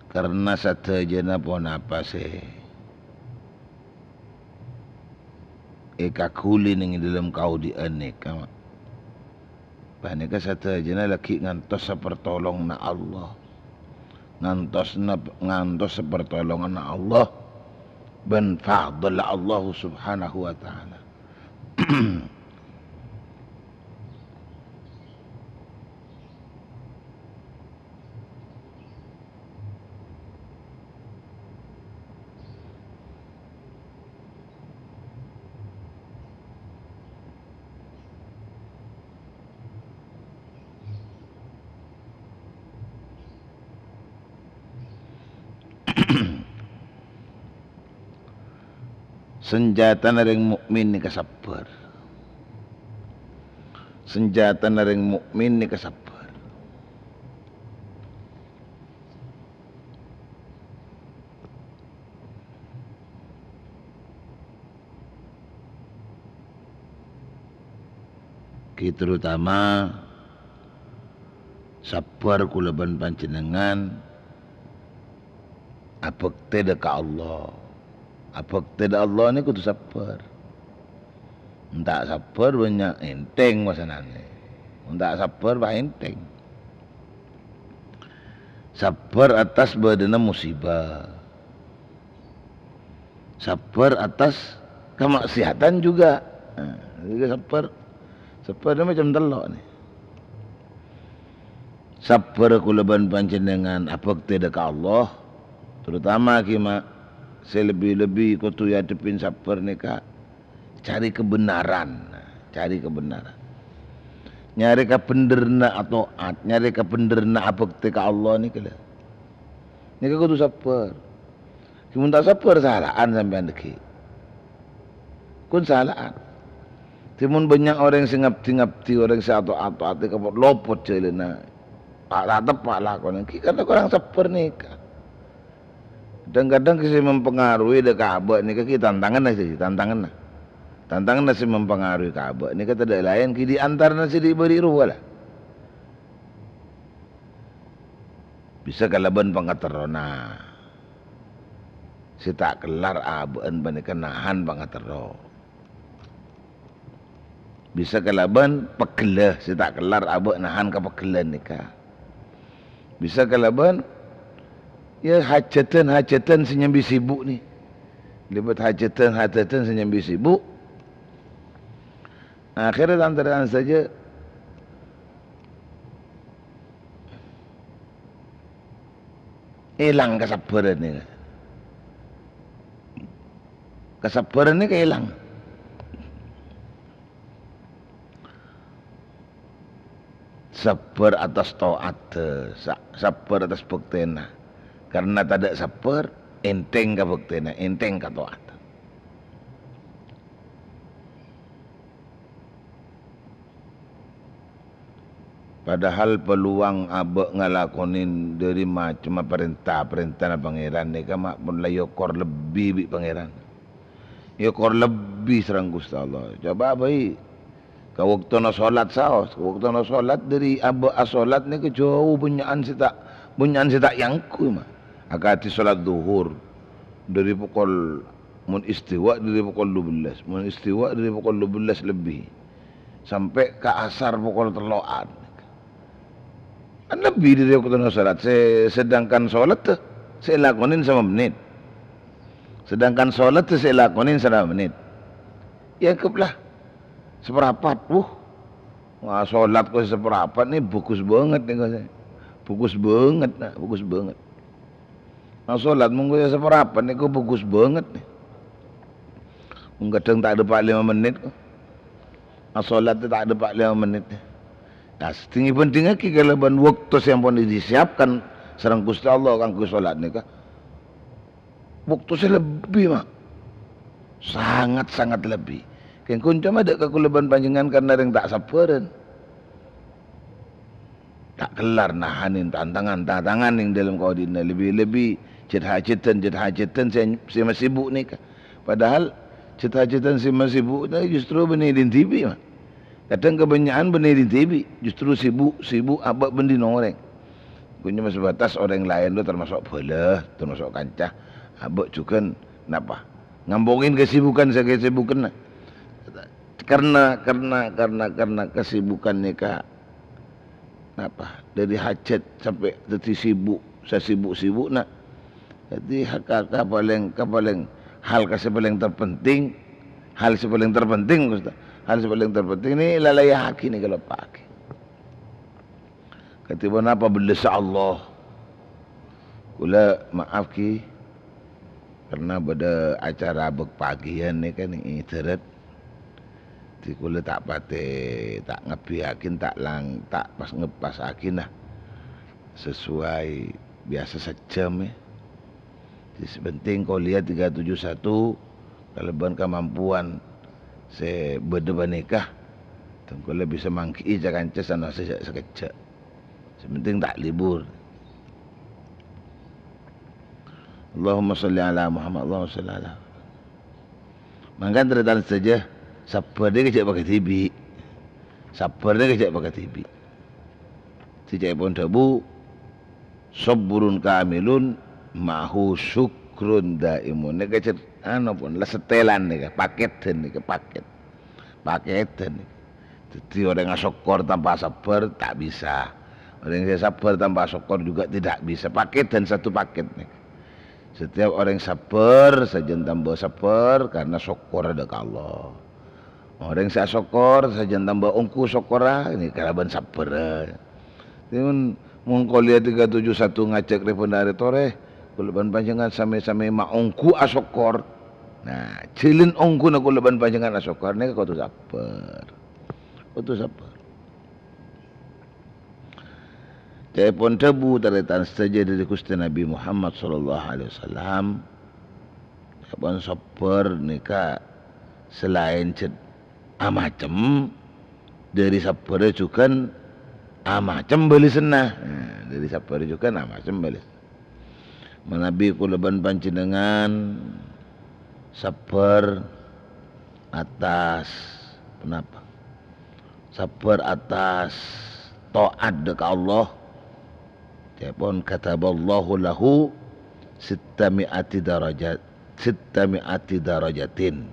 Karna sadhâjâna ponapa sè èkaghuli neng è dhâlem kaodi'ân nèka, ma-, panèka sadhâjâna laghi' ngantos sapartolonganna Allah. Ngantos nap-, ngantos sapartolonganna Allah bân fadl Allah Subhanahu wa Ta'ala. Sanjhâtana rèng mukmin nèka sabbhâr. Sanjhâtana rèng mukmin nèka sabbhâr. Ghi terutama sabbhâr kaulâ bân panjhennengngan abhâktè dâ' ka Allah. Abhâktè dâ' Allah nèko kodhu sabbhâr. Mon ta' sabbhâr bânnya' ènthèng pasananè. Mon ta' sabbhâr pas ènthèng. Sabbhâr attas bâdâna musibah. Sabbhâr attas kamaksiatan juga. Nah, jadi sabbhâr. Sabbhâr ini macam tello' nih. Sabbhâr kaulâ bân panjhennengngan abhâktè dâ' ka Allah, terutama ghi ma' sè lebbi-lebbi kodhu èadhebbhi sabbhâr nèka cari kebenaran, cari kebenaran. Nyarè kabhendherranna ato'at, nyarè kabhendherranna abhâktè ka Allah nèka lho. Nèka kodhu sabbhâr. Ghi mon ta' sabbhâr, sala'an sampèyan dhâggi'. Kun sala'an. Dhâddhi mon bânnya' orèng sè ngabdi-ngabdi, orèng sè ato'-ato' atè kapot lopot jhâlânna, ta' teppa' lakona, ghi karna korang sabbhâr nèka. Kadhâng-kadhâng sè mempengaruhi dâ' ka abâ' nèka ghi tantanganna sè, tantanganna. Tantanganna sè mempengaruhi ka abâ' nèka tadâ' laèn ghi di antarana sè di' bâri' rowa la. Bisa kalabân pangaterrona. Sè ta' kellar abâ'na panèka nahan pangaterro. Bisa kalabân pegghellâ, sè ta' kellar abâ' nahan kapegghellân nèka. Bisa kalabân, ya, hajhâdhân-hajhâdhân sè nyambi sibuk nè. Lèbât hajhâdhân-hajhâdhân sè nyambi sibuk. Akhirnya tan-tarètan sadhâjâ èlang kasabbhârân nèka. Kasabbhârân nèka èlang. Sabbhâr attas to'atta, sa-, sabbhâr attas bhâktèna. Karna tadâ' sabbhâr, ènthèng ka bhâktèna, ènthèng ka to'atta. Padahal peluang abâ' ngalakonè dhâri macemma parènta-parèntana Pangèran nèka ma' pon la èokor lebbi bi' Pangèran. Èokor lebbi sareng Ghustè Allah. Coba bhâi, ka bâktona sholat saos, ka bâktona sholat dhâri abâ' asolat nèka jhâu bânnya'an sè ta', bânnya'an sè ta' èangghuy, ma'. Akadhi sholat dhuhur, dhâri pokol Mon istiwa dhâri pokol dua belas, mon istiwa dhâri pokol dua belas lebbi, sampè' ka asar pokol tello'an. Kan lebbi dhâri bâktona sholat, sè, sedangkan sholat tè, sè èlakonè sanga mennit. Sedangkan sholat tè sè èlakonè sanga mennit. Ya, anggeplah, saparapat. Wuh. Wah, sholat kok saparapat nè, bagus banget nè, kok. Bagus banget, nah, bagus banget. Nah, sholat monggu ya saparapat nèko bagus banget nè. Mong kadhâng ta' dâpa' lèma mennit kok. Nah, sholat ta' dâpa' lèma mennit nè. Nah, sè dingngè-bhândhingngaghi kalabân bâkto sè ampon disiapkan sareng Ghustè Allah kaangghuy sholat nèka. Bâkto sè lebbi, ma'. Sangat-sangat lebbi. Kèng konco ma' dâ' ka kaulâ bân panjhennengngan karna rèng ta' sabbhârân. Ta' kellar nahanè tantangan-tantangan neng dâlem kaodi'na, lebbi-lebbi jhât-hajhâdhân, jhât-hajhâdhân sè, sè masibuk nèka. Padahal jhât-hajhâdhân sè masibuk nèka justru bânnè dhin dhibi', ma'. Kadhâng kabânnya'an bânnè dhin dhibi', justru sibuk, sibuk abâ' bân dhin orèng. Ghun coma sebatas orèng laèn lo termasuk bhâlâ, termasuk kanca. Abâ' jhughân napa? Ngampongè kasibukan sè kasibukanna. Karna, karna, karna, karna kasibukan nèka napa? Dhâri hajhât sampè' dhâddhi sibuk, sasibuk-sibukna. Dhâddhi ha-, ka, ka palèng, ka palèng, hal ka sè palèng terpenting, hal sè palèng terpenting, Ustaz. Hal sè palèng terpenting nè lalèyaghi nè, kaloppa'aghi. Kadhi ponapa bellâssa Allah? Kaulâ maaf, ghi, karna bâdâ acara bâk pagiyân nèka nè, èdhârât. Dhâddhi kaulâ ta' patè, ta' ngabbhiyaghi, ta' lang-, ta' pas ngeppasaghi, nah, sesuai biyasa sajjhâm, ya. Dhâddhi sè penting kuliah tiga tujuh satu kalabân kamampuan sè bâdâ panèka, dhâng kaulâ bisa mangghi'i ca-kanca sanose sè sakejjhâ'. Sè penting ta' libur. Allahumma sholli ala Muhammad, Allahumma sholli ala. Mangkana tarètan sadhâjâ, sabbhâr nèka jhâ' pakadhibi'. Sabbhâr nèka jhâ' pakadhibi'. Sè ca'èpon dhâbu, "Sabrun kamilun ma'ahu syukrun daimun." Nèka cè-, anu pon, la setelan nèka, pakèdhân nèka, pakèt. Pakèdhân nèka. Dhâddhi orèng asokkor tanpa sabbhâr ta' bisa. Orèng sè sabbhâr tanpa sokkor juga tidak bisa. Paket dan satu paket nèka. Setiap orèng sabbhâr sajân tamba sabbhâr karena sokkor dâ' ka Allah. Orèng sè asokkor sajân tamba ongghu sokkorra nèka kalabân sabbhâr. Mon, mon Qolia tiga tujuh satu ngajhâk rè bhender torè, kaulâ bân panjhennengngan sami-sami maongghu asokkor. Nah, jhâlân ongghuna kaulâ bân panjhennengngan asokkor nèka kodhu sabbhâr. Kodhu sabbhâr. Ca'èpon dhâbu tarètan sadhâjâ dâri Ghustè Nabbhi Muhammad sallallahu alaihi wasallam, ca'èpon sabbhâr nèka salaèn jhât amacem, dâri sabbhârrâ jhughân amacem bâlessanna. Nah, dâri sabbhârrâ jhughân amacem bâlessanna. Manabi kaulâ bân panjhennengngan sabbhâr atas, ponapa? Sabbhâr atas ta'at dâ' ka Allah. Ca'èpon, "Kataballahu lahu sitta mi'ati darajat, sitta mi'ati darajatin."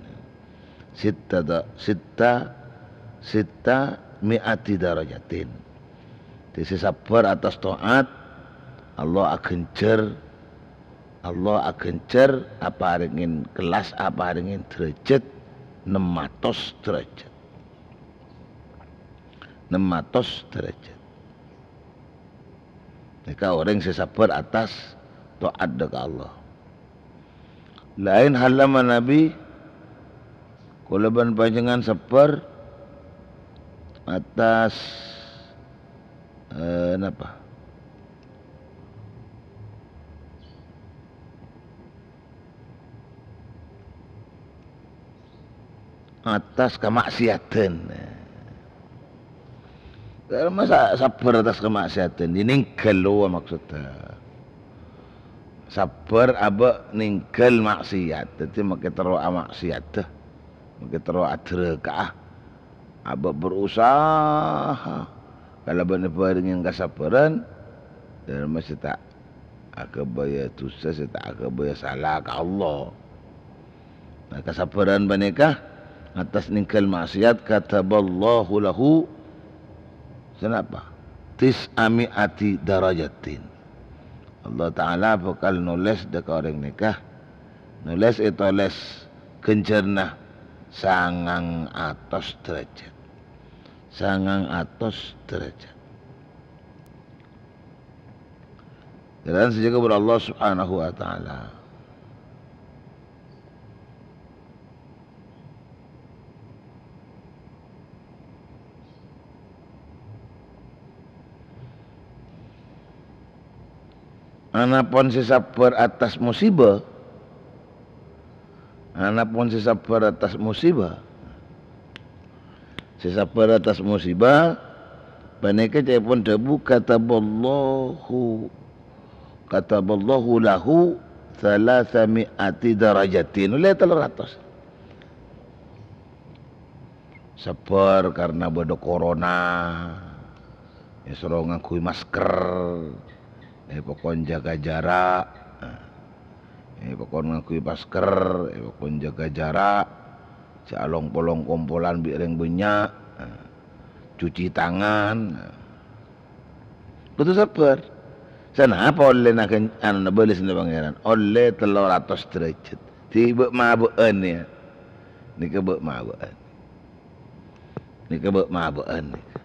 Sitta da-, sitta, sitta mi'ati darajatin. Dhâddhi sè sabbhâr atas ta'at, Allah aghânjhâr, Allah aghânjhâr aparèngè kellas, aparèngè dârâjhât nem atos dârâjhât. Nem atos dârâjhât. Nèka orèng sè sabbhâr atas ta'at dâ' ka Allah. Laèn halla manabi kaulâ bân panjhennengngan sabbhâr atas, eh, napa? Atas kamaksiatan. Masa sabbhâr atas kamaksiatan? Yâ nèngghâl lo maksudda. Sabbhâr abâ' nèngghâl maksiat. Dhâddhi makè terro amaksiat. Makè terro adârâka'a. Abâ' berusaha kalabân èbhârengngè kasabbhârân, dâlem sè ta' aghâbâyâ dhusa, sè ta' aghâbâyâ sala ka Allah. Nah, kasabbhârân panèka atas nèngghâl maksiat, kataballahu lahu, sanapa? Tis'a mi'ati darajatin. Allah Ta'ala bhâkal nolès dâ' ka orèng nèka, nolès ètolès ghânjhârânna sangang atos dârâjhât. Sangang atos dârâjhât. Jhâlân sè èjâgâ bân Allah Subhanahu wa Ta'ala. Anapon sè sabbhâr atas musibâ, anapon sè sabbhâr atas musibâ, sè sabbhâr atas musibâ, panèka ca'èpon dhâbu, "Kataballahu, kataballahu lahu tsalatsa mi'ati darajatin." Ollè tello ratos. Sabbhâr karna bâdâ corona, èsoro ngangghuy masker, èpakon jâgâ jhârâ', èpakon ngangghuy masker, èpakon jâgâ jhârâ', jhâ' long-polong kompolan bi' rèng bânnya', cuci tangan. Kodhu sabbhâr. Sanapa ollèna ghân-, anona bâlessâna Pangèran? Ollè tello ratos dârâjhât. Dhi bâ'-mabâ'ân, yâ. Nèka bâ'-mabâ'ân. Nèka bâ'-mabâ'ân nèka.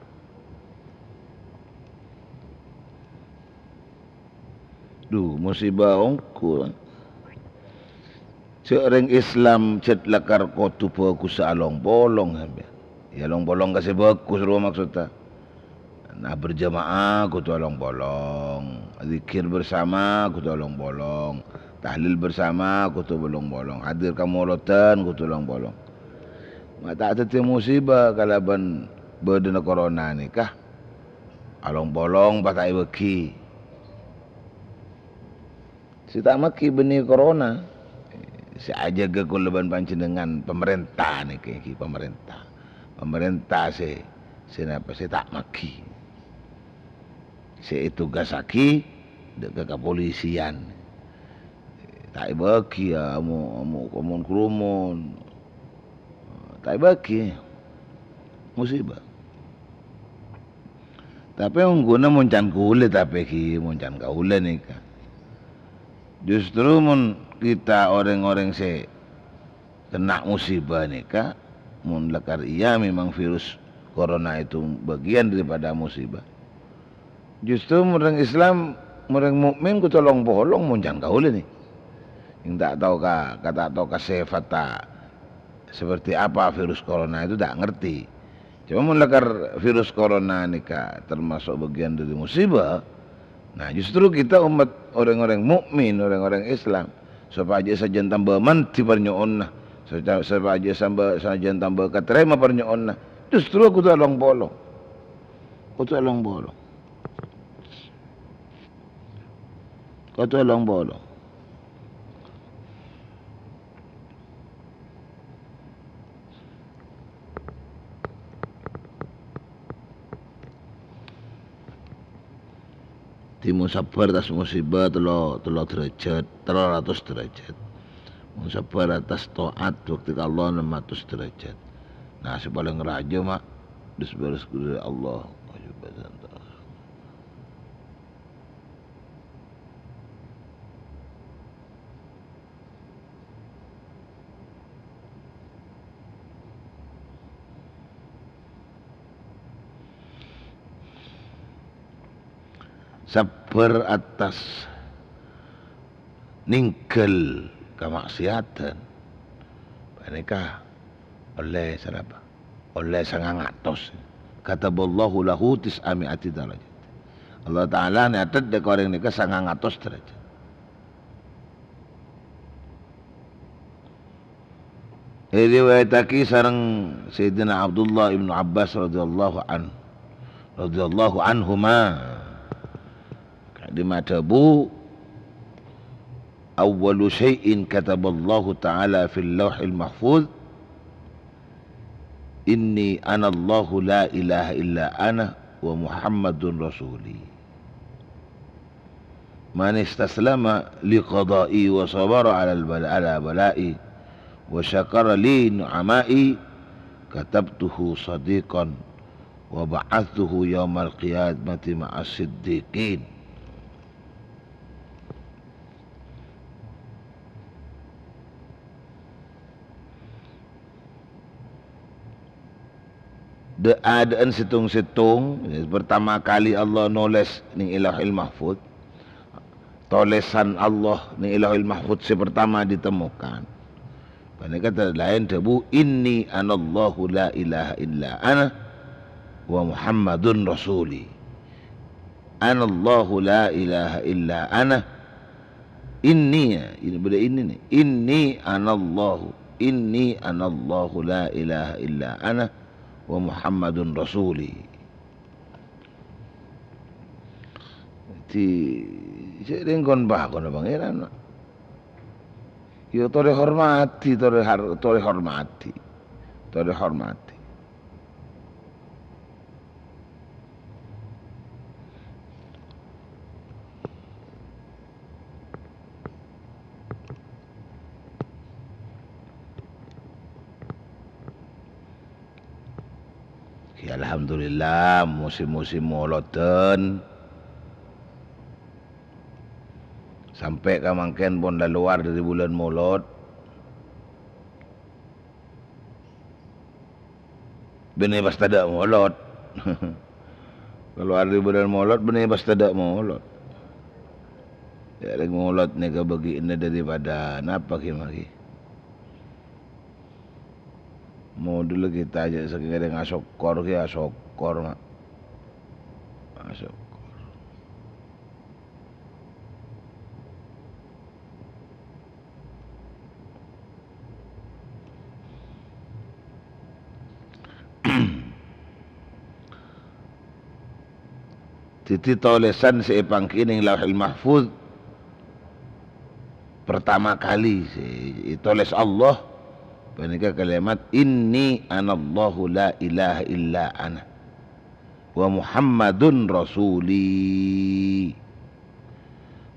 Dhu, musibâ ongghu. Jhâ' rèng Islam jhât lakar kodhu bhâghussa along-polong sampèyan. Yâ, along-polong ka sè bhâghus rowa maksodda. Nah, berjamaah kodhu along-polong, zikir bersama kodhu along-polong, tahlil bersama kodhu along-polong, hadir ka molodhân kodhu along-polong. Ma' ta' dhâddhi musibâ kalabân bâdâna corona nèka. Along-polong pas ta' èbâghi. Sè ta' maghi bânnè corona, sè ajâgâ kaulâ bân panjhennengngan pamarènta nèka, èngghi pamarènta. Pamarènta sè, sè napa, sè ta' maghi. Sè ètugasaghi dâ' ka kapolisian. Ta' èbâghi, yâ, amo-, amo-, komon-kromon. Ta' èbâghi. Musibâ. Tapè ongghuna mon can kaulâ, tapè ghi mon can kaulâ nèka. Justru mon kita orèng-orèng sè kènna' musibah nèka, mon lakar iyâ memang virus corona itu bagian daripada musibah. Justru mon orèng Islam, mon orèng mukmin kodhu long-polong mon can kaulâ nè. Yang tak tahu ka, ka tak tahu ka sifat ta' seperti apa virus corona itu, tak ngerti. Cuma mon lakar virus corona nèka termasuk bagian dari musibah, nah, justru kita umat orèng-orèng mukmin, orèng-orèng Islam, sopajâ sajân tamba mandhi parnyo'onna, soca-, sopajâ samba-, sajân tamba katarèma parnyo'onna, justru kodhu long-polong. Kodhu long-polong. Kodhu long-polong. Dhimmo sabbhâr attas musibah tello, tello derajat, tello ratos derajat. Mon sabbhâr attas taat, bhâkti ka Allah, nem atos derajat. Nah, sè palèng rajâ, ma', dus-, bârâs ghuru Allah. Sabbhâr attas nèngghâl kamaksiatan, panèka ollè sanapa? Ollè sangang atos. Kataballahu lahu tis'a mi'ati darajat. Allah Ta'ala nyatet dhâ' ka orèng nèka sangang atos derajat. Èriwayattaghi sareng Sayyidina Abdullah ibnu Abbas radhiyallahu an-, radhiyallahu anhuma. Ka'dimma adhâbu, "Awwalu syai'in kataballahu ta'ala fil lauhil mahfuz, inni anallahu la ilaha illa ana wa Muhammadun rasuli." Man istaslama liqada'i wa sabara 'alal bala-, 'ala bala'i wa syakara li ni'ama'i, katabtuhu shadiqan wa ba'atstuhu yaumal qiyamati ma'as siddiqin. Dâ'-adâ'ân sèttong-sèttong, ya, pertama kali Allah nolès neng è Lauhil Mahfuz, tolèsan Allah neng è Lauhil Mahfuz sè pertama ditemukan. Panèka ta-, laèn dhâbu, "Inni anallahu la ilaha illa ana wa Muhammadun rasuli." Anallahu la ilaha illa ana. Inni, ya, ini bâdâ inni nè. Inni anallahu. Inni anallahu la ilaha illa ana wa Muhammadun rasuli. Dhâddhi, sè rèng kon-, pakonna Pangèran, Pak. Ya, torè hormadhi, torè har-, torè hormadhi. Torè hormadhi. Ya, alhamdulillah, musim-musim molodhân. Sampè' ka mangkèn pon la lowar dâri bulân Molod. Bânnè pas tadâ' molod. Kalowar dâri bulân Molod, bânnè pas tadâ' molod. Ya, rèng molod nèka bâgiânna dâripada napa ghi, ma' ghi? Modul kita aja sakèrèng asokkor ghi, asokkor, ma'. Asokkor. Dhâddhi, tolèsan sè èpangghi neng Lauhil Mahfuz pertama kali sè ètolès Allah panèka kalimat, "Inni anallahu la ilaha illa ana." "Wa Muhammadun rasuli.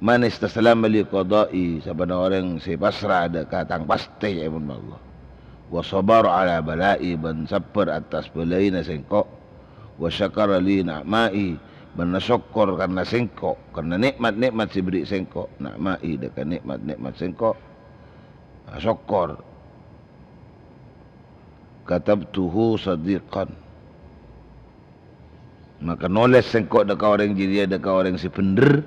Man istaslama li qada'i," sabâna orèng sè pasra dâ' ka tang pastè, ca'èpon Allah. "Wa sabara ala bala'i," bân sabbhâr attas bâlâina sèngko'. "Wa syakara li ni'ma'i," bân asokkor karna sèngko', karna nè'mat-nè'mat sè èberri' sèngko', na'ma'i, dâ' ka nè'mat-nè'mat sèngko', asokkor. Katabtuhu shadiqan. Maka nolès sèngko' dâ' ka orèng jârèya, dâ' ka orèng sè bhendher.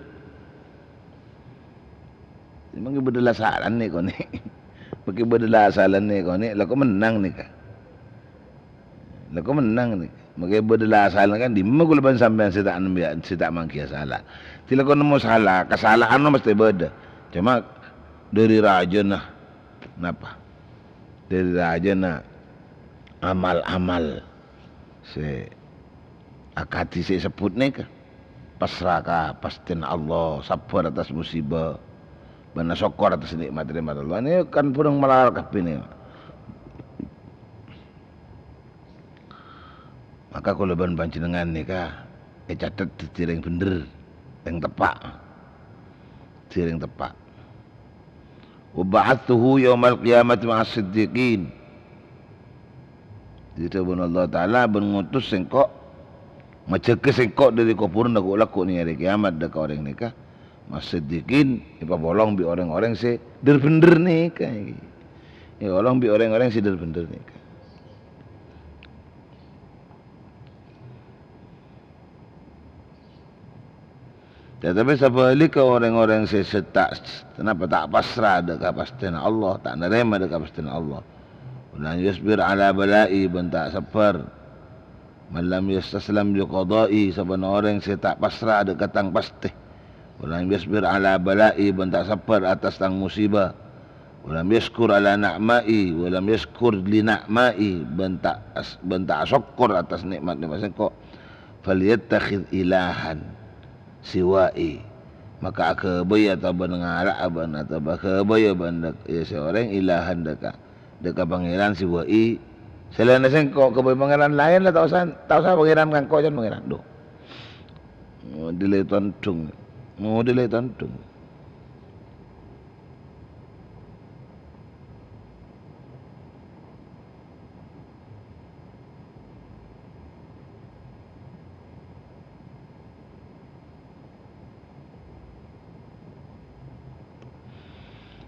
Mangkè bâdâ la salana, konè'. Mangkè bâdâ la salana, konè'. La ko' mennang, nèka. La ko' mennang, nèka. Mangkè bâdâ la salana, kan, dimma kaulâ bân sampèyan sè ta' nembiyâ-, sè ta' manggiyâ sala. Dhâddhi la ko' nemmo sala, kasalahan mastè bâdâ. Coma dâri rajâna, napa? Dâri rajâna amal-amal sè akadhi sè èsebbhut nèka, pasra ka pastèna Allah, sabbhâr attas musibâ, bân asokkor attas nè'mat-nè'mat Allah. Nèka kan bhâreng malarat kabbhi nèka. Maka kaulâ bân panjhennengngan nèka ècatet dhâddhi rèng bhendher, rèng teppa'. Dhâddhi rèng teppa'. "Wa ba'atstuhu yaumal qiyamati ma'as siddiqin." Dhâddhi dhâbuna Allah Ta'ala, "Bân ngotos sèngko', majâgâ sèngko' dâri kobhurânna ghu'-, lagghu' nèng arè kèyamat dâ' ka orèng nèka, ma'as siddiqin, èpapolong bi' orèng-orèng sè dhâr-bhendher nèka." Èpapolong bi' orèng-orèng sè dhâr-bhendher nèka. Tetapi sabhâligghâ orèng-orèng sè, sè ta', napa, ta' pasra dâ' kapastèyanna Allah, ta' narèma dâ' kapastèyanna Allah. "Wa lam yasbir 'ala bala'i," bân ta' sabbhâr. "Man lam yastaslam bi qada'i," sabâna orèng sè ta' pasra dâ' ka tang pastè. "Wa lam yasbir 'ala bala'i," bân ta' sabbhâr attas tang musibâ. "Wa lam yaskur 'ala na'ma'i," wa lam yaskur li na'ma'i, bân ta' as-, bân ta' asokkor attas nè'mat-nè'mat sèngko'. "Falyattakhidz ilahan siwa'i," maka aghâbây otabâ ngala'a bân otabâ aghâbâyâ bân dâ', iyâ, sè orèng ilahan dâ' ka, dâ' ka Pangèran siwa'i, salaènna sèngko', aghâbây pangèran laèn la, ta' osa, ta' osa pangèran ka engko', can pangèran. Dhu. Modèl è tondhung. Modèl è tondhung.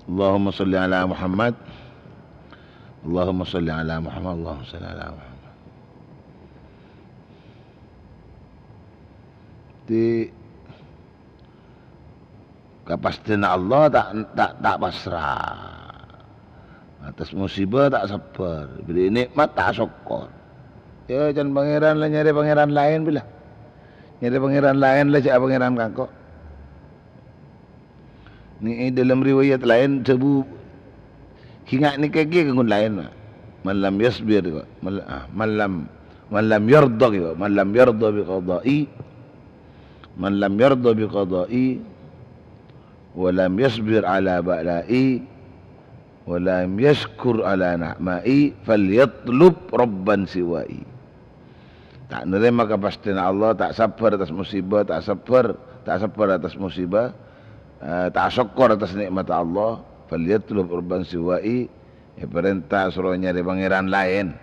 Allahumma shalli ala Muhammad. Allahumma shalli ala Muhammad. Allahumma shalli ala Muhammad. Di kapastèyanna Allah ta', ta', ta' pasra. Attas musibâ ta' sabbhâr, èbèrri' nè'mat ta' sokkor. Iyâ, can pangèran la nyarè pangèran laèn bilâ. Nyarè pangèran laèn la jhâ' pangèran ka engko'. Nèka è dâlem riwayat laèn dhâbu, ghi nga' nèka kèya ghun laèn, Pak. "Man lam yasbir," Pak. "Man, ah, man lam, man lam yardha," Pak. "Man lam yardha bi qada'i, man lam yardha bi qada'i, wa lam yasbir 'ala bala'i, wa lam yaskur 'ala na'ma'i, falyatlub rabban siwa'i." Ta' narèma kapastèyanna Allah, ta' sabbhâr attas musibâ, ta' sabbhâr, ta' sabbhâr attas musibâ, eh, ta' sokkor attas nè'matta Allah, "Falyatlub rabban siwa'i," èparènta soro nyarè pangèran laèn.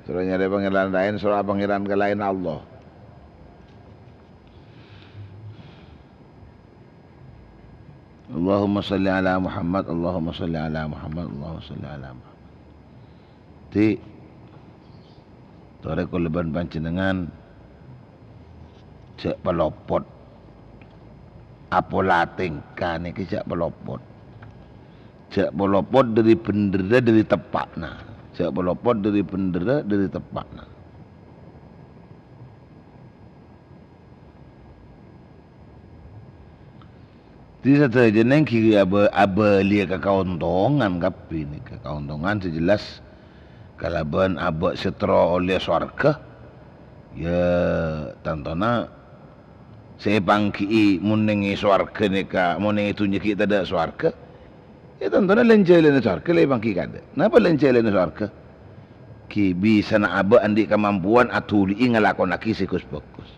Soro nyarè pangèran laèn, soro apangèran ka laènna Allah. Allahumma shalli ala Muhammad, Allahumma shalli ala Muhammad, Allahumma shalli ala Muhammad. Dhâddhi, torè kaulâ bân panjhennengngan jhâ' palopot. Apola tèngka nèka jhâ' palopot. Jhâ' palopot dâri bhendherra, dâri teppa'na. Jhâ' palopot dâri bhendherra, dâri teppa'na. Dhâddhi sadhâjâna èngghi abâ-, abâliyâ ka kaontongan kabbhi nèka. Kaontongan sè jelas kalabân abâ' sè terro ollè sowarghâ, yâ, tantona sè èpangghi'i mon nèng è sowarghâ nèka, mon nèng è dhunnya ghi' tadâ' sowarghâ, yâ, tantona lèn-jhâlânna sowarghâ la èpangghi kaadâ'. Napa lèn-jhâlânna sowarghâ? Ghi' bisana abâ' andi' kamampowan adhuli'i ngalakonnaghi sè ghus-bhâghus.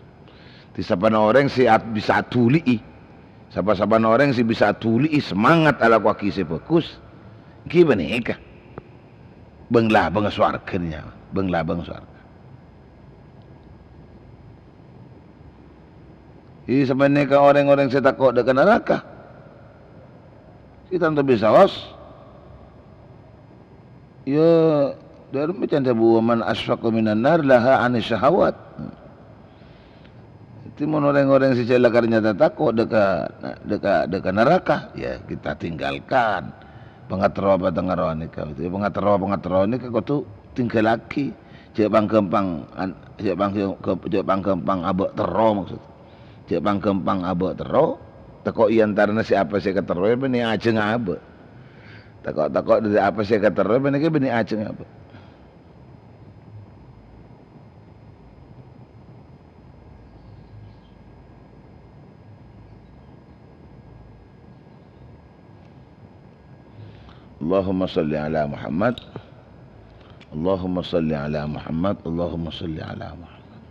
Dhâddhi, sapana orèng sè at-, bisa adhuli'i, sapa-sapana orèng sè bisa adhuli'i semangat alakowaghi sè bhâghus, ghi' panèka bâng-labâng sowarghâ nyawa, bâng-labâng sowarghâ. Iyâ, sapanèka orèng-orèng sè tako' dâ' ka naraka. Sè tanto bisaos. Iyâ, dhâlem ca'na dhâbu, "Wa man asfaqa minan nar laha anis syahawat." Dhâddhi, mon orèng-orèng sè jhâ' la karnyata tako' dâ' ka, dâ' ka, dâ' ka naraka, ya kita tinggalkan. Pangaterro-pangaterro nèka, pangaterro-pangaterro nèka kodhu tinggalaghi. Jhâ' pangghâmpang an-, jhâ' pangghâ-, jhâ' pangghâmpang abâ' terro maksud. Jhâ' pangghâmpang abâ' terro, tako' è antarana sè apa sè èkaterroè bânnè ajhângnga abâ'. Tako'-tako' dhâri apa sè èkaterroè bânnè kè bânnè ajhângnga abâ'. Allahumma shalli ala Muhammad. Allahumma shalli ala Muhammad. Allahumma shalli ala Muhammad.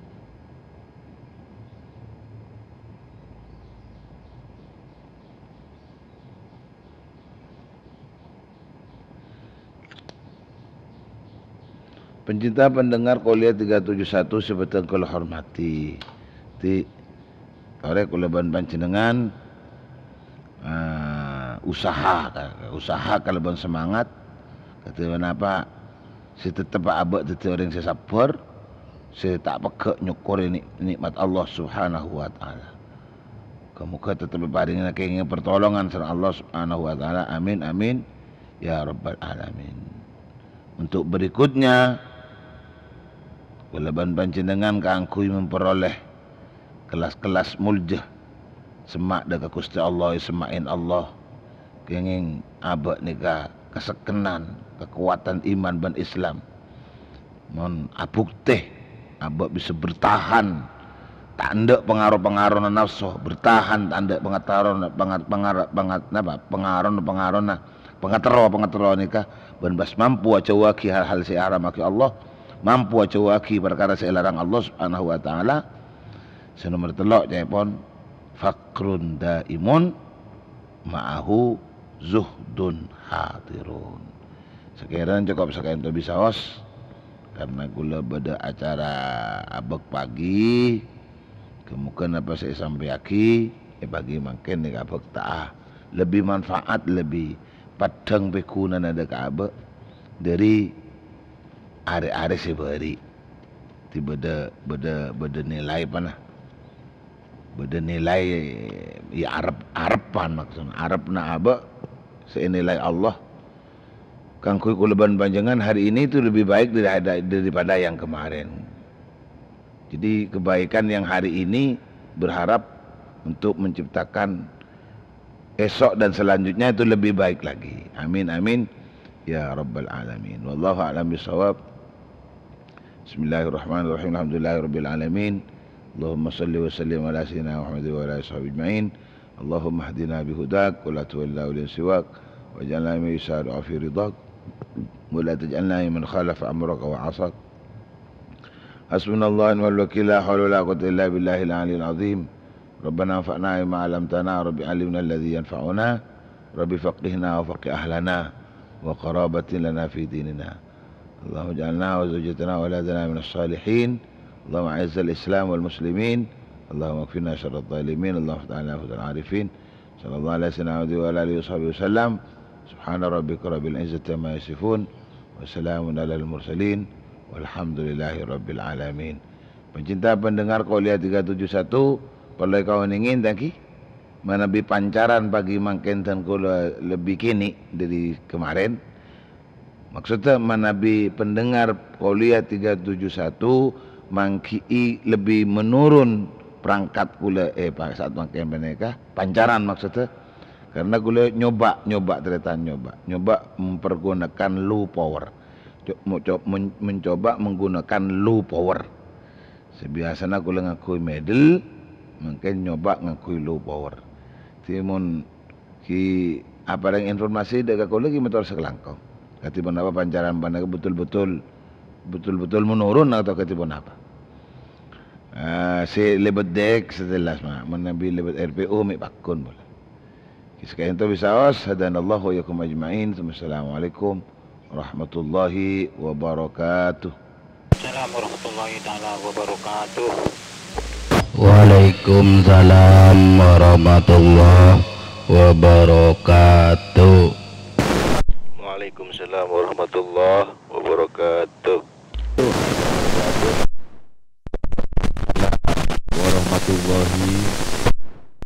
Pencinta pendengar Kolia tiga tujuh satu sè bhâdhân kaulâ hormati. Di, torè kaulâ bân panjhennengan, eh, usaha, usaha kalabân semangat. Kadhi ponapa sè tetep abâ' dhâddhi orèng sè sabbhâr, sè ta' pegghâ' nyokkorè ni-, nikmat Allah Subhanahu wa Ta'ala. Moghâ-moghâ tetep èparèngana kèngèng pertolongan sareng Allah Subhanahu wa Ta'ala. Amin, amin, ya Rabbal Alamin. Untuk berikutnya, kaulâ bân panjhennengan kaangghuy memperoleh kelas-kelas molja, semma' dâ' ka Ghustè Allah, èsemma'è Allah, kèngèng abâ' nèka kasekkenan, kakowadhân iman bân Islam. Mon abhuktè, abâ' bisa bertahan, ta' endâ' pangaro-pangarona nafsu, bertahan ta' endâ' pangaterrona, pangat-, pangar-, pangat-, napa, pangarona-pangarona, pangaterro-pangaterro nèka, bân pas mampu ajhâuwâghi hal-hal sè èharammaghi Allah, mampu ajhâuwâghi parkara sè èlarang Allah Subhanahu wa Ta'ala. Sè nomer tello', ca'èpon, faqrun daimun ma'ahu zuhdun hadirun. Sakèrana cokop saka'ènto bisaos, karna kaulâ bâdâ acara abâk pagi, moghâ-moghâ napa sè èsampèyaghi è pagi mangkèn nèka abhâkta'a lebbi manfaat, lebbi peddhâng pèghunana dâ' ka abâ' dhâri arè-arè sè bâri'. Dhâddhi bâdâ, bâdâ, bâdâ nilai pana. Bâdâ nilai, ya, arep-, arebbhân maksudnya. Arebbhânna abâ' sè ènilai Allah. Kaangghuy kaulâ bân panjhennengan hari ini itu lebih baik dari-, daripada yang kemarin. Jadi, kebaikan yang hari ini berharap untuk menciptakan esok dan selanjutnya itu lebih baik lagi. Amin, amin. Ya Rabbal Alamin. Wallahu a'lam bishawab. Bismillahirrahmanirrahim. Alhamdulillahirabbil alamin. Allahumma shalli wa sallim ala sayyidina Muhammad wa ala alihi washabihi ajma'in. Allahumma hdina bihudak, wa la tuwallina waliyan siwak, waj'alna mimman yusari'u fi ridak, wa la taj'alna mimman khalafa amraka wa asak. Hasbunallahu wa ni'mal wakil, la haula wa la quwwata illa billahil aliyyil azim. Rabbana anfa'na bima 'allamtana, Rabbi 'allimna alladzi yanfa'una, Rabbi faqqihna wa faqqih ahlana, wa qarabatin lana fi dinina. اللهم اجعلنا وزوجتنا وأولادنا من الصالحين. اللهم أعز الإسلام والمسلمين. اللهم اكفنا شر الظالمين. اللهم افتح علينا فتوح العارفين. صلى الله على سيدنا محمد وعلى آله وصحبه وسلم. سبحان ربك رب العزة عما يصفون. وسلام على المرسلين. والحمد لله رب العالمين. Pencinta pendengar Kolia tiga tujuh satu, parlo èkaonèngè, ta' ghi? Manabi pancaran pagi mangkèn dân kaulâ lebbi kènè' dâri kemaren. Maksudnya, manabi pendengar Kolia tiga tujuh satu mangghi'i lebbi menurun perangkat kaulâ, eh, pa-, saat mangkèn panèka, pancaran maksudnya. Karena kaulâ nyoba, nyoba, tarètan nyoba. Nyoba mempergunakan low power. Co-, mo-, co-, men-, mencoba menggunakan low power. Sè biyasana kaulâ ngangghuy middle, mangkèn nyoba ngangghuy low power. Dhâddhi mon ghi aparèng informasi dâ' ka kaulâ ghi mator sakalangkong. Kadhi ponapa pancaran panèka betul-betul, betul-betul menurun atau kadhi ponapa? Ah, sè lèbât dek sejelas, ma-, manabi lèbât R P U mè' pagghun polè. Saka'ènto bisaos, hadanallahu wa iyyakum ajma'in. Assalamualaikum warahmatullahi wabarakatuh. Assalamualaikum warahmatullahi taala wabarakatuh. Waalaikumsalam. Waalaikumsalam warahmatullahi wabarakatuh. Waalaikumsalam warahmatullahi wabarakatuh. Warahmatullahi.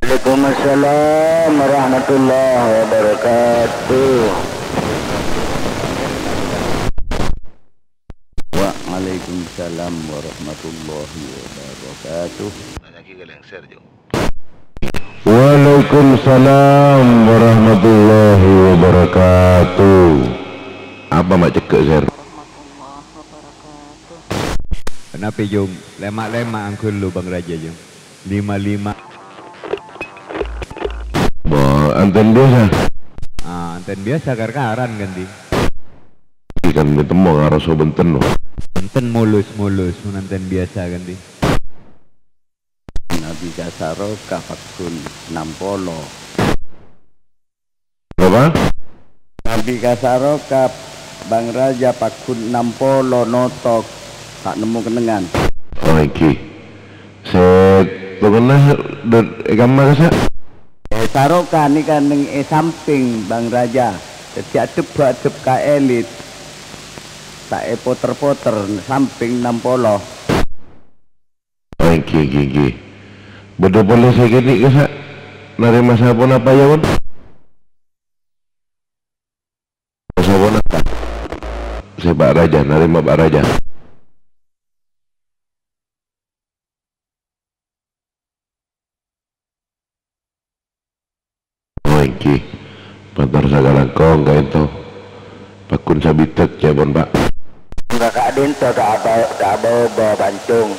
Waalaikumsalam warahmatullahi wabarakatuh. Waalaikumsalam warahmatullahi wabarakatuh. Waalaikumsalam warahmatullahi wabarakatuh. Apa mak cekek, Sir? Kenapa, Jung? Lemak-lemak anggur lu, Bang Raja, Jung. Lima-lima. Wah, anten biasa. Ah, anten biasa kar-karan kan, Di? Ikan ditemo karo sobenten, wah. Anten mulus-mulus, anten biasa kan, Di? Nabi Kasaro ka paggun enam puluh. Apa? Nabi Kasaro ka Bang Raja paggun enam puluh notok, ta' nemmo kennengngan. Oh, iki. Sè tokona dâ-, è kamma kassa'? Eh, Saroka nèka neng è sampèng Bang Raja. Dâddhi adhep-adhep ka elit. Ta' èpoter-poter, sampèng enam puluh. Oh, èngghi, èngghi, èngghi. Bâdâ polè sè kènè' kassa'. Narèma saponapa, yâ, pon? Saponapa? Sè Pak Raja, narèma Pak Raja. Oh, èngghi. Mator sakalangkong kaènto. Paggun sabidhâk, ca'èpon, Pak. Enggak, ka'dinto ta' aba-, ta' aba-oba, Pancung.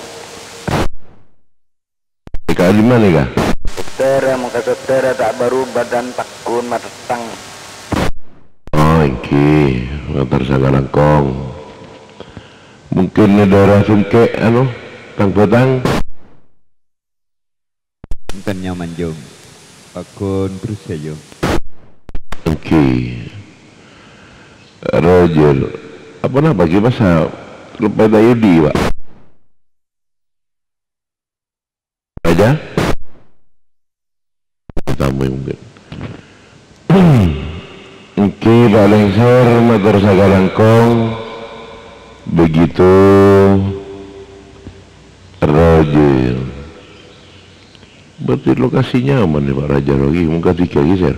Ka'dimma nèka? Sotèrra, mongka sotèrra ta' bârubâ dân paggun matèttèng. Oh, èngghi. Mator sakalangkong. Mungkin è daerah Sengkè', anu, Tang-Batang. Enten nyaman, Jung. Paggun terus ya, Jung. Oke. Roger. Apa napa ki masa lepas tayudi, Pak? Raja? Tamu mungkin. Oke, Pak Lengser, mator sakalangkong. Begitu. Roger. Berarti lokasinya aman nih, Pak Raja, lagi. Mungkin tiga geser.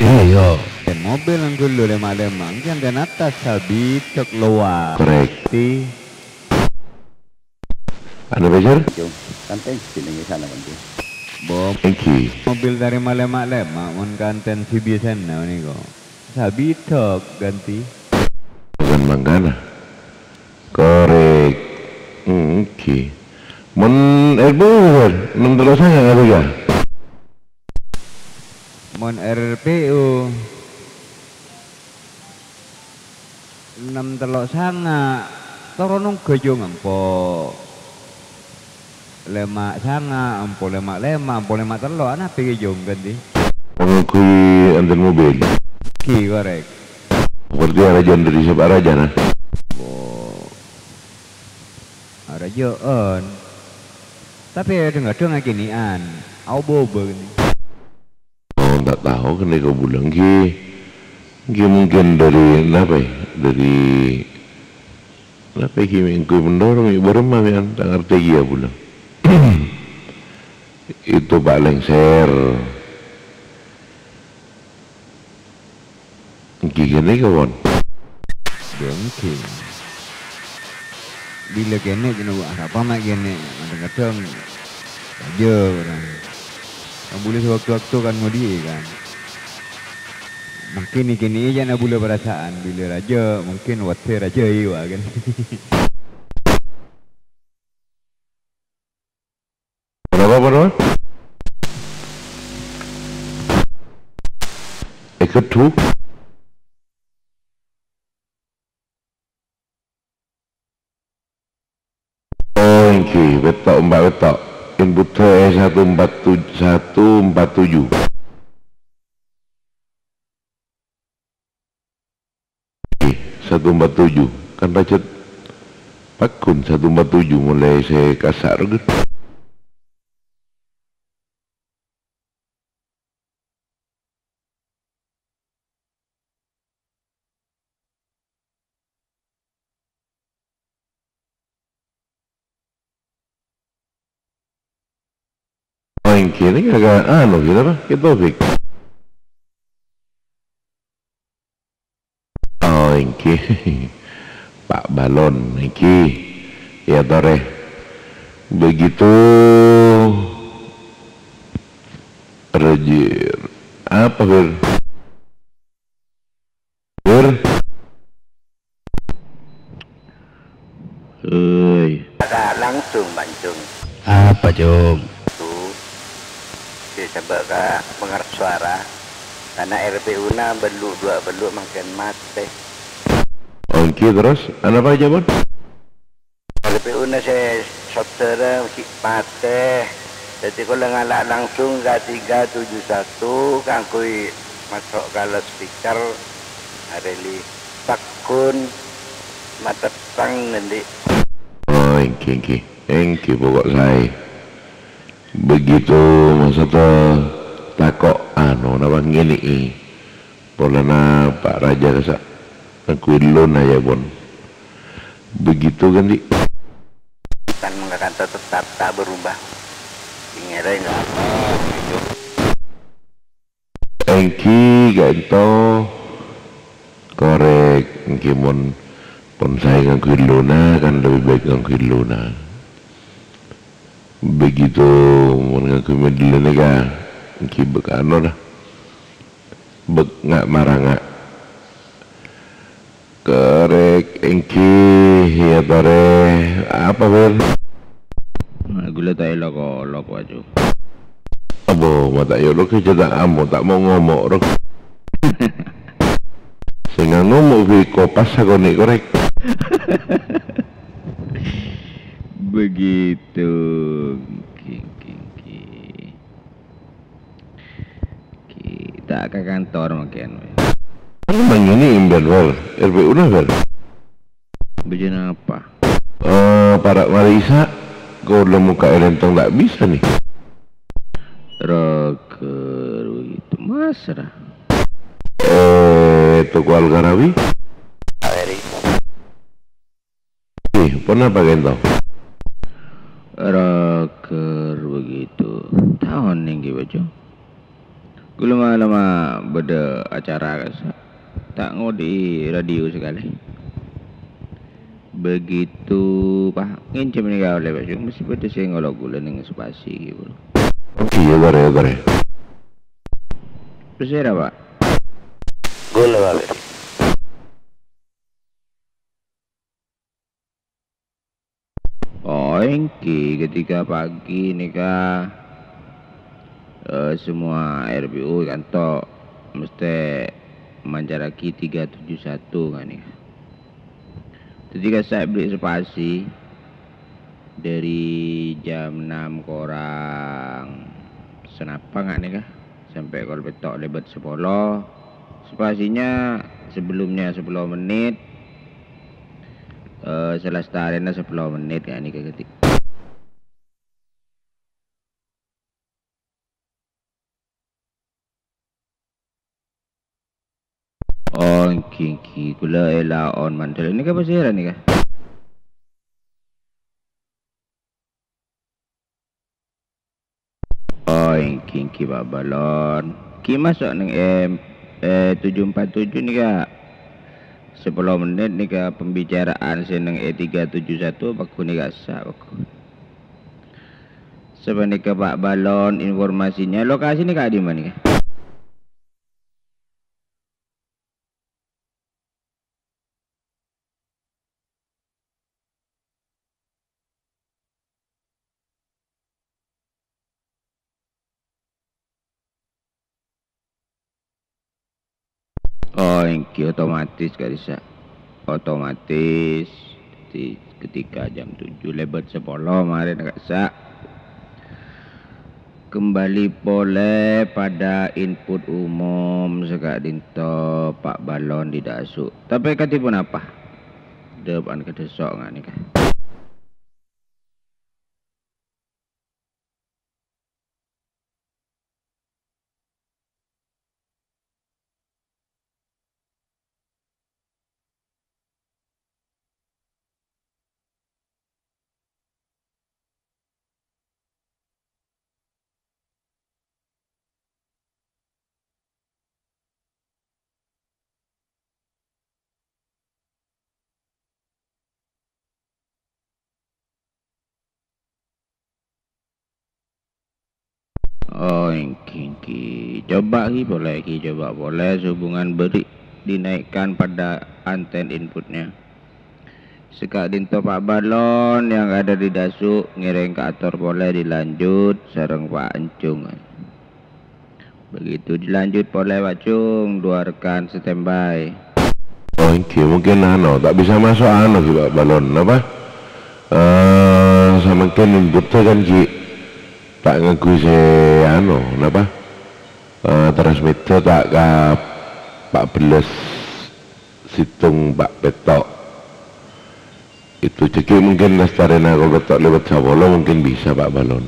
Iya. Mobil nang dulu lema-lema, yang kena tas habis cek luar. Korek. Ti. Anu, Pak Sir? Yo, kan teng jenenge sana, Bang, Ki. Bom. Thank you. Mobil dari malema-lema, mon kanten si biasana menika. Sabidhok ganti. Bukan mangkana. Korek. Oke. Mon R P U, Sir? Enam terus saya, nggak ada, ya? Mon R P U, Ennem tello' sanga', toro' nongga, Jung, empo' lema' sanga', empo' lema' lema', empo' lema' tello', anapi, Jung, ganti? Nongga anten mobil. Ki, korek. Berarti arajan dari siapa arajan, ah? Oh. Araja'an. Tapè dhâng-kadhâng akènè'an. Aobâ-obâ kènè'. Oh, ta' tao kènè' ka bulâ, èngghi. Èngghi mungkin dari, napa, ya? Dari, napa, èngghi, mè' èngghi mendorong, mè' bârâmma, mè' ta' ngartè kèya bulâ. Itu Pak Lengser. Èngghi kènè' kawon. Èngghi. Bilâ kènè' jâ' napa, arapa ma' kènè', kadhâng-kadhâng rajâ orang. Kan bulâ sewaktu-waktu kan ngodi'i kan. Mungkin kènè' jâ' na bulâ perasaan, bilâ rajâ, mungkin wâtè rajâ iwa kan. Ponapa, ponapa? Èkèdhu. Oh, èngghi, wètto', empa' wètto'. Input satu empat tujuh, satu empat tujuh. Satu empat tujuh. Kan rajâ paggun satu empat tujuh mulai sè kassa' rowa. Kènè' ka, ka, anu, ghânèka, Pak? Kè Taufik. Oh, èngghi. Pak Balon, èngghi. Iyâ, torè. Begitu. Rajin. Apa, Fir? Fir? Hei. Ka langsung, Pak Jung. Apa, Jung? Tuh. Sè sabâ' ka pengeras suara. Karena R P U-na bâllu', duwâ' bâllu' mangkèn matè. Oke, terros, anapa, Jabon? R P U-na sè sodara ghi' patè. Dhâddhi kaulâ ngala' langsung ka tiga tujuh satu kaangghuy maso' ka loudspeaker. Arèli paggun matepang ngendi'. Oh, èngghi, èngghi. Èngghi, pokok saè. Begitu, maksudnya, tako', anu, napa ngènè'è. Polana Pak Raja kassa' ngangghuy lona, yâ, pon. Begitu, kan, Di'? Kan mangkakan tetep ta' berubah. Sing ngèrèng apa, gitu. Èngghi, ka'ènto. Korèk, èngghi mon, mon saè ngangghuy lona, kan lebih baik ngangghuy lona. Begitu, mon ngangghuy medhina nèka, èngghi bek anu, dah. Bek nga' maranga'. Korèk, èngghi, iyâ, torè. Apa, Fir? Nah, ghulâ ta' èlok-olok, waju. Abo, ma' ta' èolok, jhâ' ta' amo, ta' mo-ngomo, ro. Sè ngangomo bi' kopas sakonè' korèk. Begitu. Èngghi, èngghi, èngghi. Ki-, ta' ka kantor mangkèn, wè. Mangkèn, Ber, Ber. R P U-na, Ber. Bâjâna apa? Eh, para' marè Isa, kaulâ mokka' è lèntong ta' bisa, nè. Ragâr begitu, Mas, ra. Eh, Toko Al-Gharawi. Ih, ponapa kènto? Ragâr begitu. Taon èngghi, Bajo. Ghulâ malem bâdâ acara kassa'. Ta' ngodhi'i radio sakalè. Begitu, Pak. Ngènjhâm nèka ollè, Pak. Mesti bâdâ sè ngolok ghulâ neng spasi, gitu. Iyâ, torè, torè. Pasèra, Pak? Ghulâ, Pak. Oh, èngghi, ketika pagi nèka, eh, semua R P U kanto mesti mancaraghi tiga tujuh satu kan nèka. Dhâddhi kassa' beri spasi dari jam enam kurang sanapa nga' nèka. Sampè' kol pètto' lèbât sapolo. Spasinya sebelumnya sapolo menit, eh, salastarèna sapolo menit, ya, nèka ghâti. Oh, èngghi, èngghi. Ghulâ èlaon mandhâr. Nèka pasèra nèka? Oh, èngghi, èngghi, Pak Balon. Ghi maso' neng M, eh, tujuh empat tujuh nèka. Sapolo menit nèka pembicaraan sè neng E tiga tujuh satu, paggun nèka essa', paggun. Sapanèka, Pak Balon, informasinya. Lokasina ka'dimma nèka? Oh, èngghi otomatis ka'dissa'. Otomatis di ketika jam tujuh lèbât sapolo marèna ka'issa'. Kembali polè pada input umum saka'dinto, Pak Balon di Dasu. Tapè kadhi ponapa? Dâpa'an ka Daso' nga' nèka. Oh, èngghi, èngghi. Coba ghi polè, ghi coba polè, sehubungan beri dinaikkan pada anten inputnya. Saka'dinto Pa' Balon yang ada di Dasu ngèrèng kaator polè dilanjut sareng Pa' Encung. Begitu dilanjut polè, Pa' Cung, dua rekan standby. Oh, èngghi, mungkin anu, ta' bisa maso' anu ghi, Pa' Balon, napa? Eh, samangkèn input kan ghi ta' ngangghuy sè anu, napa? Eh, transmitter ta' ka pa' bellâs sèttong pa' pètto'. Itu jâggi mungkin lastarèna kol pètto' lèbât sapolo mungkin bisa, Pa' Balon.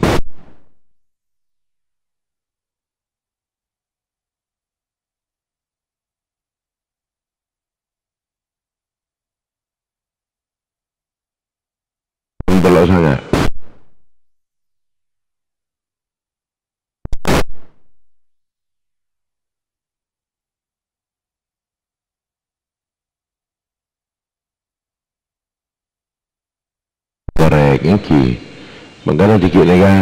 Tello' sanga'. Korèk, èngghi. Mangkana dâggi' nèka,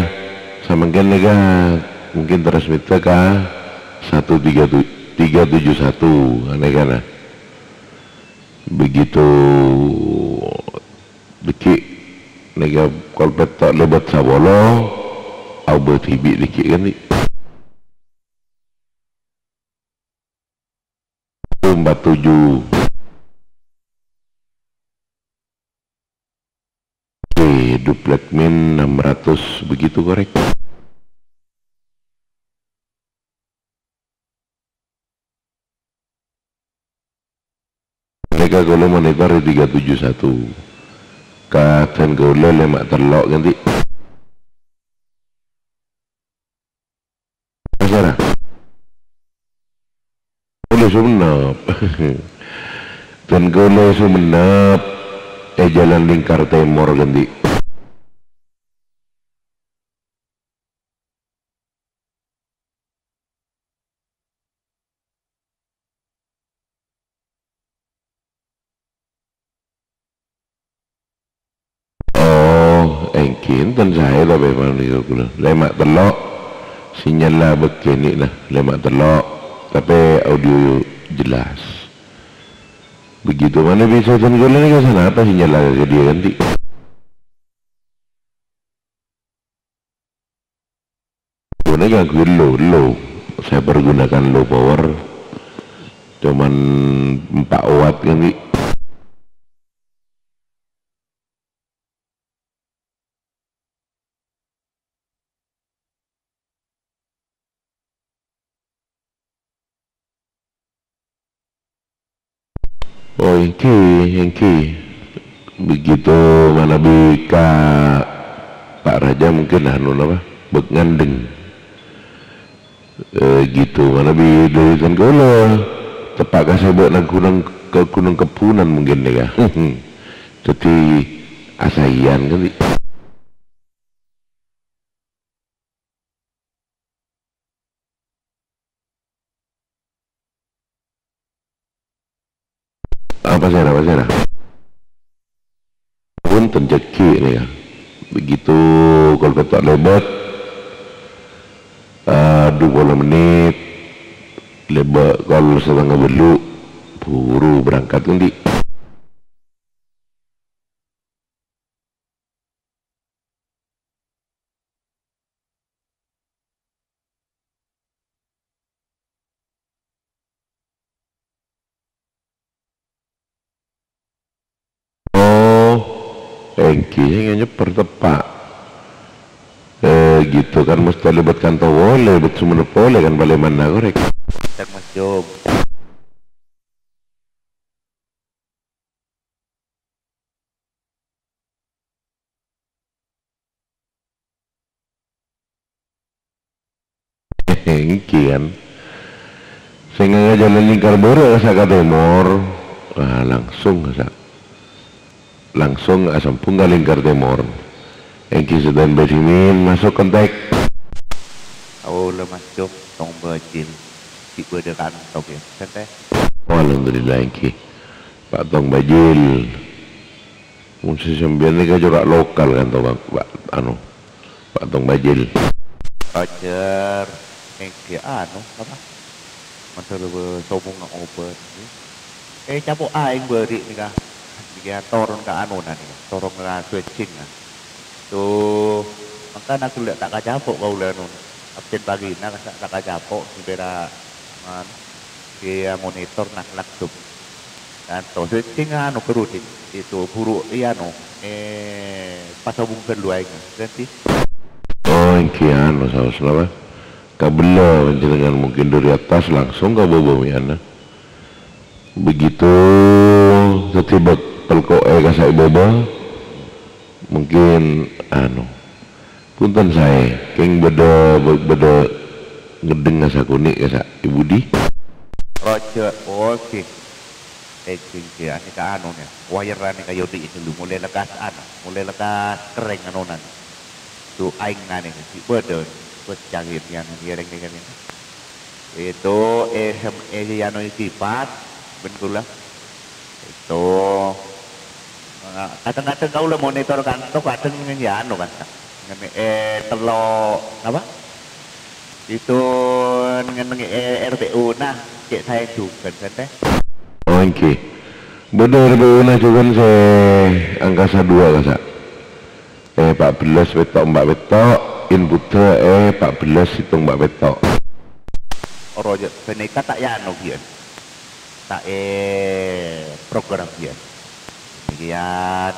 samangkèn nèka mungkin transmitter ka satu tiga tu-, tiga tujuh satu, anèka na. Begitu dâggi' nèka kol pètto' lèbât sapolo, aobâ dhibi' dâggi' kan, Dik. Empat tujuh. Oke, duplet min enam ratus, begitu korèk. Nèka kaulâ monitor è tiga tujuh satu. Kadhân kaulâ lèma' tello' kan, Dik. Pasèra? Kaulâ Sumenep. Dân kaulâ Sumenep è Jalan Lingkar Tèmor, kan, Dik. Oh, èngghi, enten saè tapè panèka kaulâ. Lèma' tello', sinyalla bâkkènè' na, lèma' tello', tapè audio jelas. Begitu mana bisa dân kaulâ nèka sanapa sinyalla ka dhiyâ kan, Dik? Ghuna ngangghuy low, low. Saya pergunakan low power. Cuman empat watt kan, Dik. Oh, èngghi, èngghi. Begitu manabi ka Pa' Raja mungkin anu napa, bâk ngandheng. Eh, gitu manabi dâri dân kaulâ. Teppa' ka sè bâ' nang ghunong, ka Ghunong Kebbunan mungkin nèka. Dâddhi asaèyan kan, Dik. Ah, pasèra, pasèra? Punten, jâggi' nèka. Begitu kol pètto' lèbât, eh, dua puluh menit, lèbât kol satengnga bâllu', buru berangkat kan, Dik. Oh, èngghi, sè nyebbhâr teppa'. Eh, gitu kan, mesti lèbât kanto polè, lèbât Sumenep polè kan, palèmanna korèk. Cak, Mas Jom. Èngghi, kan. Sè ngajhâlân lingkar bârâ' sa' ka tèmor, ah, langsung sa', langsung asambhung ka lingkar tèmor. Èngghi, standby dhimin, masuk kontak. Aola, Mas Jok, Tong Bajil. Ghi' bâdâ kantong, yâ. Santai. Oh, alhamdulillah, èngghi. Pa' Tong Bajil. Mun sè sampèyan nèka cora' lokal kan, to, Bang? Pa', anu, Pa' Tong Bajil. Roger, èngghi anu, apa? Mandhâr bâ-, sobungnga obât, ngghi. Eh, capo' aèng bâri' nèka. Nèka toron ka anona nèka, toron ka switching, nah. Tuh, mangkana ghellâ' ta' kacapo' kaulâ anona. Absen pagina kassa' ta' kacapo', sèmpèra, anu, iyâ monitor, nah, langsung. Kantos, sè, sè nganu, buru, Dik. Itu, buru, iyâ, anu, eh, pasobung ghâllu aèng, ganti. Oh, èngghi, anu, saos napa? Kabellâ panjhennengan mungkin dari atas langsung ka bâbâ mè'ana. Begitu, dhâddhi bâk-, pelko', eh, kassa' è bâbâ, mungkin, anu, Bhunten saè, kèng bâdâ, bâ-, bâdâ ngèddhing kassa' konè' kassa' è budi? Roja, oke. Èngghi, èngghi, anèka anu nè, wayerra nèka èodi'i ghâllu, molaè lekkas anu, molaè lekkas kerrèng anona nè. Dhu aèngnga nè, ghi' bâdâ, pecca ghi' anu, iyâ rèng nèka nè. Itu, eh, hem-, eh, anu, èkipas, bân ghulâ. Itu. Nah, kadhâng-kadhâng kaulâ monitor kanto, kadhâng ngèn, iyâ, anu, kan, Kak. Ngèn, eh, tello', apa? Itu ngèn, eh, R T U, nah, cè' saè jhughân, kan, tè? Oh, èngghi. Bâdâ R T U-na jhughân sè angkasa dua, kassa'. Eh, pa' bellâs pètto' empa' pètto', input-, eh, pa' bellâs sèttong empa' pètto'. Oro, jâ-, ghânèka ta' èanu, biyân. Ta' èprogram, biyân. Demikian,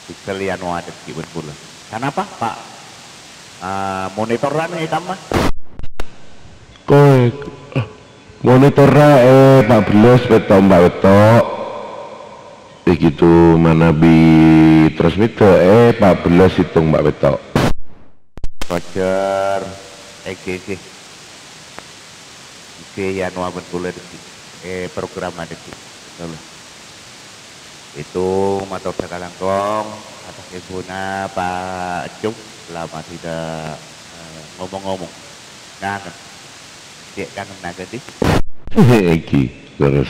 tinggal èanu adâ' ghi' bân kaulâ. Kenapa, Pak? Ah, monitoran è kamma? Koè, monitorra, eh, pa' bellâs pètto' empa' pètto'. Begitu manabi transmitter, eh, pa' bellâs sèttong empa' pètto'. Roger, èngghi, èngghi. Èngghi, èanu bân kaulâ dhâggi'. Eh, programma dhâggi'. Kaulâ. Itu mator sakalangkong, atas èbuna Pak Ecung, selama tidak, eh, ngomong-ngomong. Ngangen. Cè' kangenna, ganti. Èngghi, terros.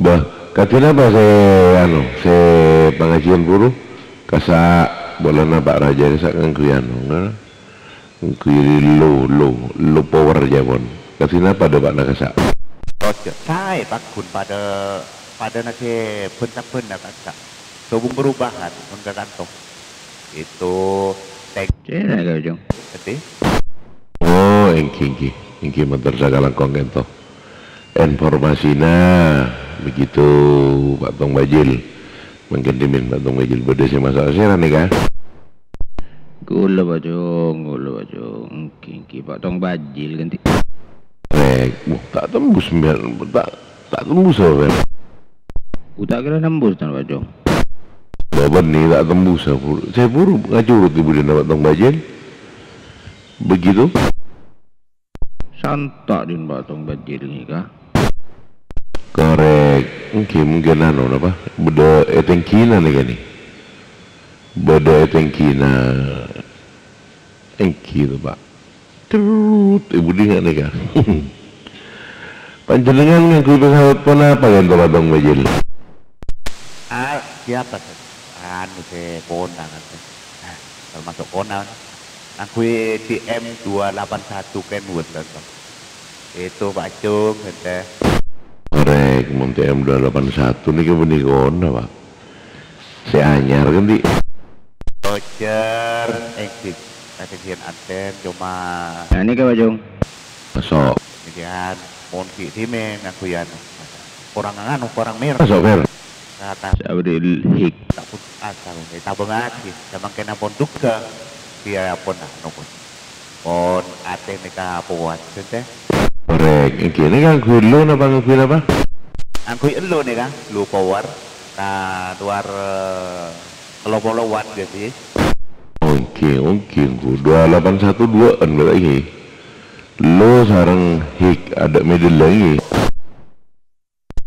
Bâh, kadhi napa sè, anu, sè pangajiân buru? Kassa' polana Pak Raja kassa' ngangghuy anu, ngangghuy low, low, low power jâ pon. Kadhi napa dâ' bâ'na kassa'? Roja, saè pagghun padâ, padâna sè bân-sabbhânna kassa'. Sobung perubahan, mon ka kanto. Itu, tèng-, Cèna, Kang Ujung. Ganti. Oh, èngghi, èngghi. Èngghi, mator sakalangkong kènto. Informasina begitu, Pak Tong Bajil. Mangkèn dhimèn, Pak Tong Bajil, bâdâ sè maso' sèra nèka? Kaulâ, Pak Jung, kaulâ, Pak Jung. Èngghi, èngghi, Pak Tong Bajil, ganti. Rèk, wah, ta' tembus, Mbak. Ta', ta' tembus, Pak. Uta' kèra nembus, tan, Pak Jung. Bâbân nè ta' tembus, Pak. Sè buru ngacurut è budina Pak Tong Bajil. Begitu. Santa' din Pak Tong Bajil nèka. Korèk. Èngghi, mungkin anu, napa? Bâdâ è tèngghina nèka, nè. Bâdâ è tèngghina. Èngghi to, Pak. Cerrut, è budi nga' nèka. Panjhennengngan ngangghuy pesawat ponapa kènto, Pak Tong Bajil? Ah, siapa, Sir? Anu, sè Kona, kan, Sir. Nah, termasuk Kona, kan. Ngangghuy D M dua delapan satu Kenworth, kan, Sir. Itu, Pak Cung, kan, Sir. Orèng, mon D M dua delapan satu nèka bânnè Kona, Pak. Sè anyar, kan, Di? Roger, èngghi. Kadhâddhiyân antèn, coma. Nah, nèka, Pak Cung. Maso'. Demikian, mon ghi' dhimèn ngangghuy anu. Korang anu, korang merah. Maso', Fer. Kata. Sa'udi hik. Tak pun asal, eh, tabangaghi. Samangkèn ampon dugghâ. Iyâ, ampon anu, pon. Pon atè nèka powat, sènte. Korèk. Èngghi, nèka ngangghuy low napa ngangghuy napa? Ngangghuy low nèka, low power. Ka luar, eh, tello polo watt, ghi. Oke, oke, èngghi. Dua delapan satu dua-an berarti, ghi. Low sareng hik, adâ' middle lagi.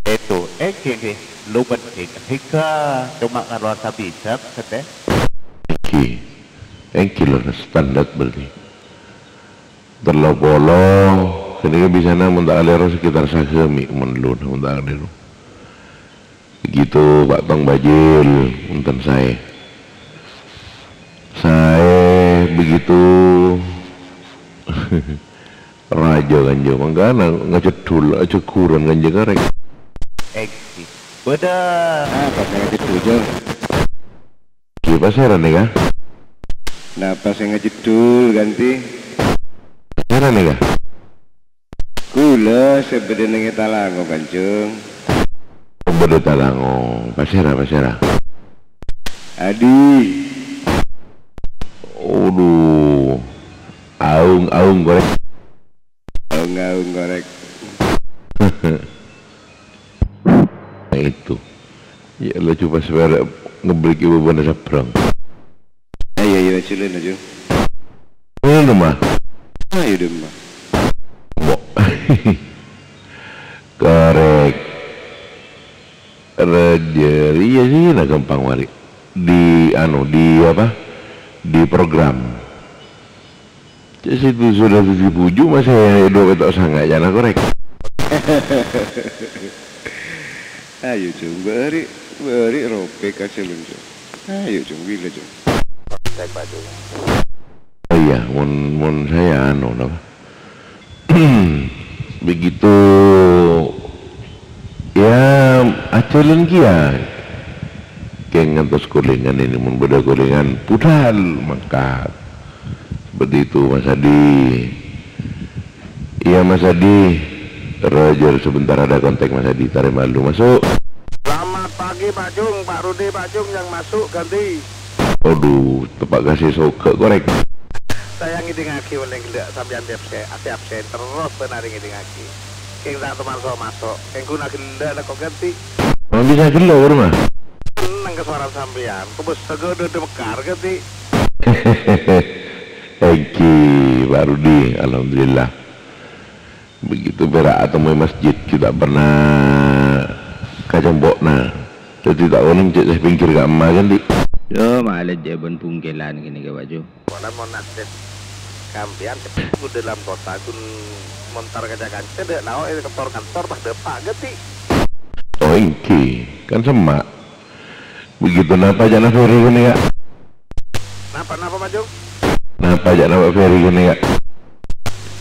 Itu, èngghi, èngghi. Low bân hik. Hik, eh, coma kaluar sabisep, sènte. Èngghi. Èngghi, lho, standar berarti. Tello polo, ghânèka bhâsana mon ta' kalèro sekitar sagâ mè' mon low, mon ta' kalèro. Begitu, Pak Tong Bajil, wonten saè. Saè begitu. Rajâ, Kanjeng, mangkana ngajeddhul, ajâgurân, Kanjeng, arèng. Èngghi. Bâdâ. Ah, pas ngajeddhul, Jung. Ghi, pasèra nèka? Napa sè ngajeddhul, Kanti? Pasèra nèka? Kaulâ sè bâdâ neng è Talango, Kanjeng. Oh, bâdâ Talango. Pasèra, pasèra? Adi. Aduh. Aung, aung, korèk. Aung-aung, korèk. Nah, itu. Ya, laju pas bârâ' ngebrek ibu bana sabrang. Ayo, ayo, ajunan, aju. Ini rumah. Ayo, di rumah. Mbok. Korèk. Rajâ, iyâ sih, nah, gampang mari. Di, anu, di apa? Di program. Cè' sèttong sudah sèttong bhuju' masè dua pètto' sanga' ca'na korèk. Ayo, Jung, bâri', bâri' ropè ka sè lunjung. Ayo, Jung, bilâ, Jung? Cèk, Pak, Jung. Oh iya, mon, mon saya anu, napa? Begitu, ya, ajhâlân kèya. Kèng ngantos kolèngan ini, mon bâdâ kolèngan, budal mangkat. Seperti itu, Mas Adi. Iya, Mas Adi. Roger, sebentar ada kontak, Mas Adi. Tarèma dulu, masuk. Selamat pagi, Pak Jung. Pak Rudi, Pak Jung yang masuk, ganti. Aduh, tepak kasih soga korèk. Saya ngèdingngaghi, mending ghellâ' sampèyan tiap se-, tiap sen terros bân arè ngèdingngaghi. Kèng ta' toman so-maso', kèng ghuna ghellâ' la ko' ganti. Emang bisa ghellâ' ka rumah? Seneng ka sowarana sampèyan, kobâsa ghâdhâ mekar ganti. Èngghi, Pak Rudi, alhamdulillah. Begitu pèra' atemmoy masjid, ghi' ta' pernah ka compo'na. Dhâddhi ta' onèng cè' sè pèngghir ka'emma, ganti. Yo, malè jhâ' bân bungkèlan ghânèka, Pak Jung. Pola mon nasib sampèyan ghun dâlâm kottha, ghun montor kanca-kanca, dâ' lao' è kantor-kantor pas dâpa', ganti. Oh, èngghi, kan semma'. Begitu napa ca'na Ferry ghânèka? Napa, napa, Pak Jung? Napa ca'na Pak Ferry ghânèka?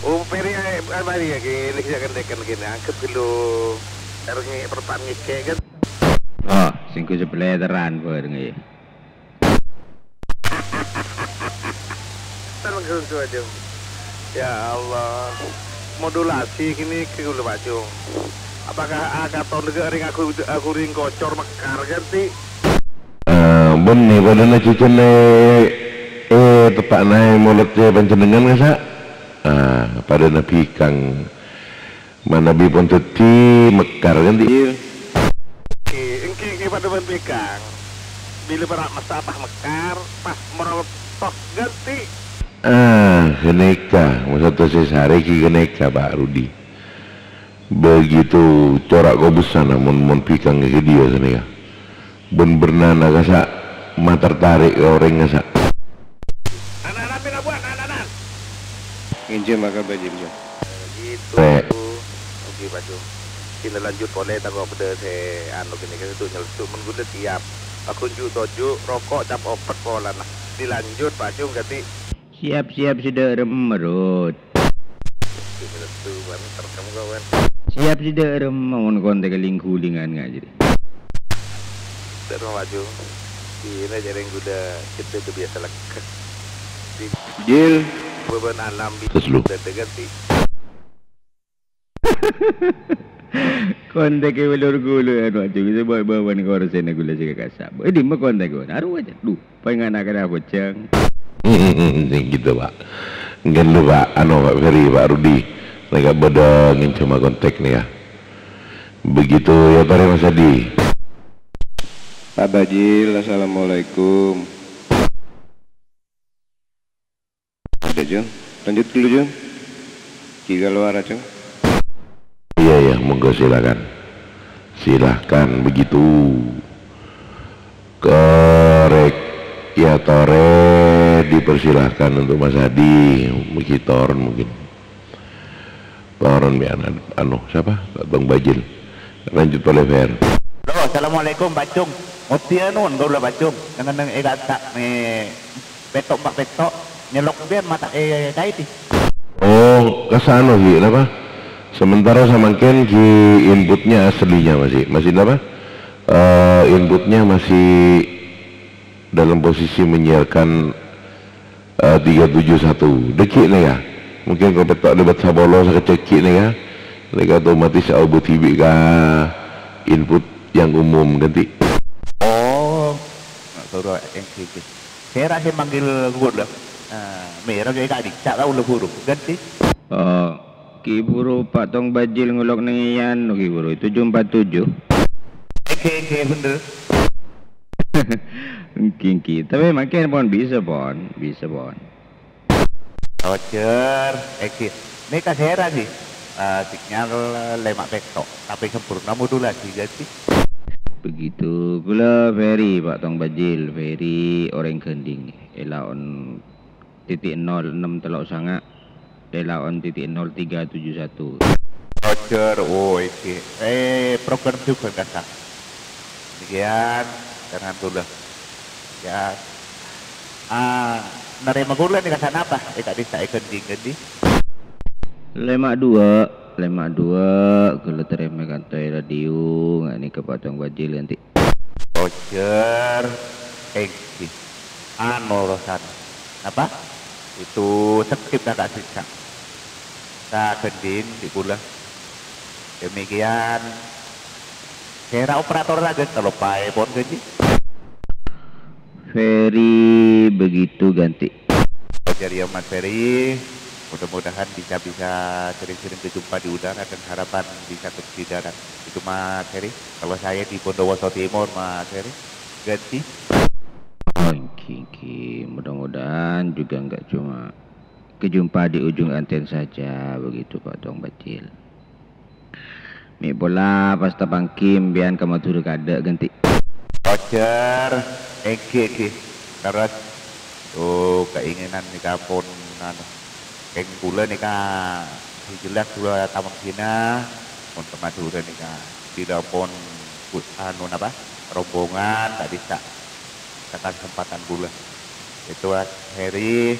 Oh, Ferry, eh, eh, Ferry, ya, gini, ya, kan, kan, gini, anggap dulu. Harus nge-, perpan ngekek, kan? Oh, sèngko' sapèlèteran, Ferry. Tenang, Pak Jung. Ya Allah, modulasi gini ke dulu, Pak Jung. Apakah angka tahun dega ring aku, aku ring kocor mekar ganti? Eh, bânnè padâna cècènna, eh, teppa'na è molodda panjhennengngan, kassa'? Ah, padâna bikang. Manabi pon dhâddhi mekar, ganti. Èngghi, èngghi, èngghi, padâ bân bikang. Bilâ para' massa pas mekar, pas moro tos ganti. Ah, ghânèka, maksodda sè sarè ghi ghânèka, Pak Rudi. Begitu corak kobâsana mon, mon bikang ghâdhiyâ ghânèka. Bân bârnana kassa' matertarè' ka orèng kassa'. Anak-anak pèna buwâ, anak-anak. Ngènjhâm maka bâjinjhâm. Gitu. Eh. Oke, Pak Jung. Sini lanjut polè, tako' bâdâ sè anu ghânèka, sèdhu nyelsu' mon ghulâ siap. Paghun ju' toju', roko' cap opet polana. Dilanjut, Pak Jung, ganti. Siap-siap sè dâ' remma, Rut. Siap sè dâ' remma, mon kontèk lèng-ghulèngan ngajhâri. Dâ' remma, Pak Jung. Iyâ, jhârèng ghulâ cètta biasa lèkka. Di Jil. Bâbân alam bi-, Tes lu. Dâdâ ganti. Kontèk è bâlor ghulâ, anu, Pak Jung, sè bâ-, bâbân korsèna ghulâ sè kakassa'. Eh, dimma kontèk, ghulâ? Arowa, Jung. Duh. Pèngana kèra bhujâng. Sing gitu, Pak. Ghâllu, Pak. Anu, Pak Ferry, Pak Rudi. Nèka bâdâ ngènjhâma kontèk nèka. Begitu, ya, tarèma sadhi. Pak Bajil, assalamualaikum. Ada, Jun. Lanjut dulu, Jun. Jika luar, Jun. Iya, iya, monggo silakan. Silahkan begitu. Korek, ya, tore dipersilahkan untuk Mas Hadi, mungkin toron mungkin. Toron, ya, anu, siapa? Bang Bajil. Lanjut, Pak Lever. Halo, assalamualaikum, Pak Cung. Moti anu, kaula, Pak Cung. Neng-neng e kaka, me petok, Pak, petok. Nyelok ben mata e kaiti. Oh, kasano, Ji, napa? Sementara samangkèn, Ji, inputnya aslinya masih, masih napa? Eh, inputnya masih dalam posisi menyiarkan, eh, tiga tujuh satu. Dâgghi' nèka. Mungkin kalau petok debat sapolo sakejjhâ' nèka. Nèka otomatis aobâdhi bi' ka input yang umum, Ghanti. Oh, soro, èngghi, èngghi. Sèra sè manggil kaulâ. Ah, mèra ka'dissa' kaulâ buru. Ghanti. Oh, Ki buru Pak Tong Bajil ngolok neng iyan, Ki buru. Tujuh empat tujuh. Èngghi, èngghi, bhender. Èngghi, èngghi. Tapè mangkèn pon bisa, pon. Bisa, pon. Roger, èngghi. Nèka sèra, Ji? Eh, sinyal lèma' pètto', tapè sempurna modulasi, Ghanti. Begitu. Kaulâ Ferry, Pak Tong Bajil. Ferry orèng Ganding. È laon titik nol ennem tello' sanga', è laon titik nol tiga tujuh satu. Roger, oh, èngghi. Eh, program juga, Kak. Demikian, dengan kaulâ. Ya. Ah, narèma kaulâ nèka sanapa? È ka'dissa' è Ganding, Ghanti. Lèma' duwâ', lèma' duwâ', kaulâ tarèma kanto è radio, nga' nèka Pak Tong Bajil, Ghanti. Roger, èngghi. Anu, rosan. Apa? Itu skip na ka'dissa'. Sa Ganding, Ji, kaulâ. Demikian. Sèra operator lagi, kaloppaè pon, Ghanti. Ferry begitu, Ghanti. Roger, ya, Mas Ferry. Mudah-mudahan bisa, bisa sering-sering berjumpa di udara dan harapan bisa ke di darat. Itu, Mas Ferry. Kalau saya di Bondowoso Timur, Mas Ferry. Ghanti. Oh, èngghi, èngghi. Mudah-mudahan juga nggak cuma kejumpa di ujung anten saja, begitu, Pak Tong Bajil. Mè' pola pas tapangghi sampèyan ka Madhurâ kaadâ', Ghanti. Roger, èngghi, èngghi. Terros, oh, keinginan nèka pon, anu, kèng kaulâ nèka sè jelas kaulâ tapangghi, pon ka Madhurâ nèka. Dhi pon, anu, napa, rombongan ka'dissa'. Ka kasempatan kaulâ. Itu, Mas Heri,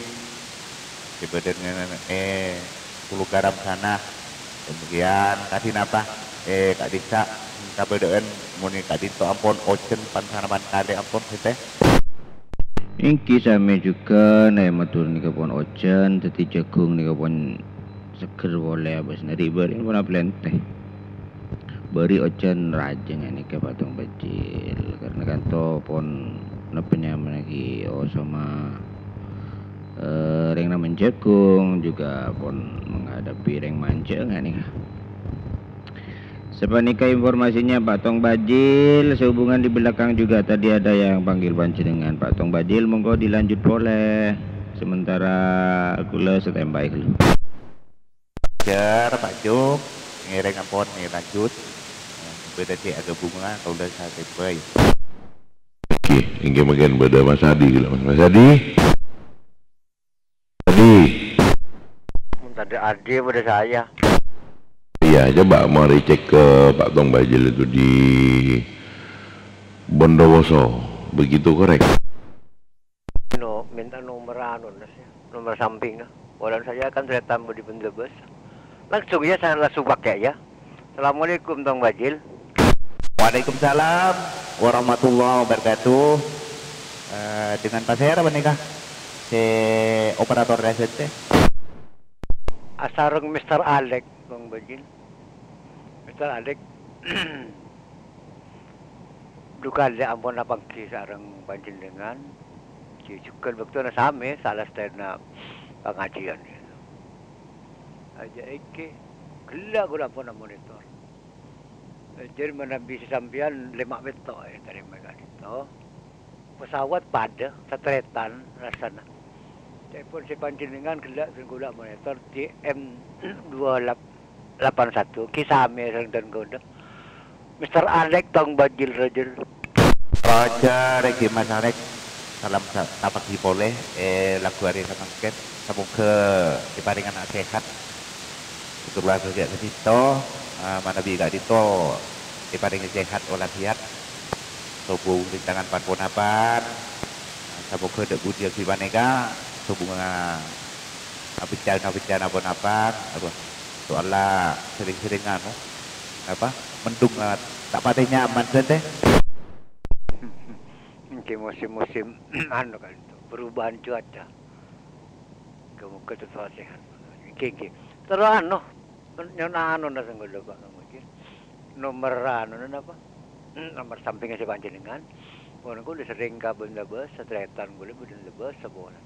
sè bâdâ neng, eh, Pulo Garam sana. Kemudian, kadhi napa, eh, ka'dissa', kabâdâ'ân, mon è ka'dinto ampon ojhân pan-, sanapan kalè ampon, Sènte? Èngghi samè jhughân, è, Madhurâ nèka pon ojhân, dhâddhi jhâghung nèka pon seggher polè abâsna, ri'-bâri'na pon aplèntè. Bâri' ojhân rajâ nga' nèka, Pak Tong Bajil, karna kanto pon napa nyamana ghi' osoma, eh, rèng namen jhâghung, jhughân pon menghadapi rèng manjhâ nga' nèka. Sapanèka informasinya, Pak Tong Bajil. Sehubungan di belakang juga tadi ada yang panggil panjenengan, Pak Tong Bajil, monggo dilanjut polè. Sementara kaulâ standby dulu. Jar, Pak Jung, ngèrèng ampon, nè, lanjut. Bâdâ sè agabhunga, kaulâ standby. Oke, èngghi mangkèn bâdâ Mas Adi, ghi la, Mas. Mas Adi? Adi? Tadâ' Adi, bâdâ saya. Iya, coba mari cek ke Pak Tong Bajil itu di Bondowoso. Begitu korek? No, minta nomor anu, Nas, ya. Nomor samping, nah. Orang saya kan saya tambah di Bendebes. Langsung ya, saya langsung pakai ya. Assalamualaikum, Tong Bajil. Waalaikumsalam warahmatullahi wabarakatuh. Eh, dengan pasèra panèka? Sè operator reset teh. Asareng Mister Alex, Tong Bajil. Mister Alex. Dhu kalè ampon apangghi sareng panjhennengngan, jhughân bâktona samè salastèna pangajiyân. Ajâ èngghi, ghellâ' kaulâ ampon amonitor. Jhâ' manabi sasampèyan lèma' pètto' ètarèma ka'dinto. Pesawat padâ, satarètan rassana. Ca'èpon sè panjhennengngan ghellâ' sareng kaulâ amonitor D M dua lap-, lapan satu, ghi samè sareng dhân kaulâ. Mister Alex, Tong Bajil, Roger. Roger, èngghi Mas Alex. Salam sa-, tapangghi polè, eh, lagghu arè samangkèn. Samoghâ èparèngana sèhat. Keluarga ka'dinto, eh, manabi ka'dinto èparèngè sèhat walafiat. Sobung rintangan pan-ponapan. Samoghâ dâ' budiyâ ghi panèka, sobungnga Abhecca-, abhecca napa-napa, apa, soalla sering-sering anu, apa, mendung, eh, ta' patè nyaman, Sèntè. Èngghi musim-musim, anu, kan, perubahan cuaca. Moga-moga tetep sehat. Èngghi, èngghi. Terus, anu, nyo'on anu, na, sengko' lho, Pak, èngghi. Nomer anu napa? Nomer sampingnga sè panjhennengngan. Pon kaulâ sering ka bân Lebes, satarètan kaulâ bân Lebes sapolan.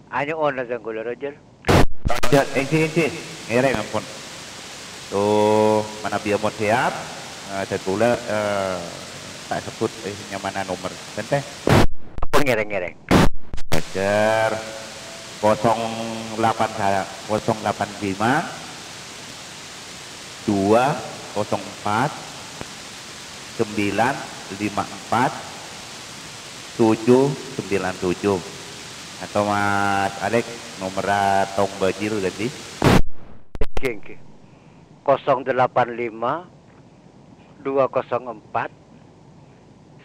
Anyo'ona jâng kaulâ, Roger. Roger, èngghi, èngghi. Ngèrèng ampon. Tuh, manabi ampon siap, eh, dan kaulâ, eh, ta' sebbhut, eh, nyamana nomer. Sèntè. Apa ngèrèng-ngèrèng? Roger. Kosong delapan sa-, kosong delapan lima. Dua kosong empat, sembilan lima empat, tujuh sembilan tujuh. Atau Mas Alex, nomerra Tong Bajil, ganti. Èngghi, èngghi. Kosong delapan lima, dua kosong empat,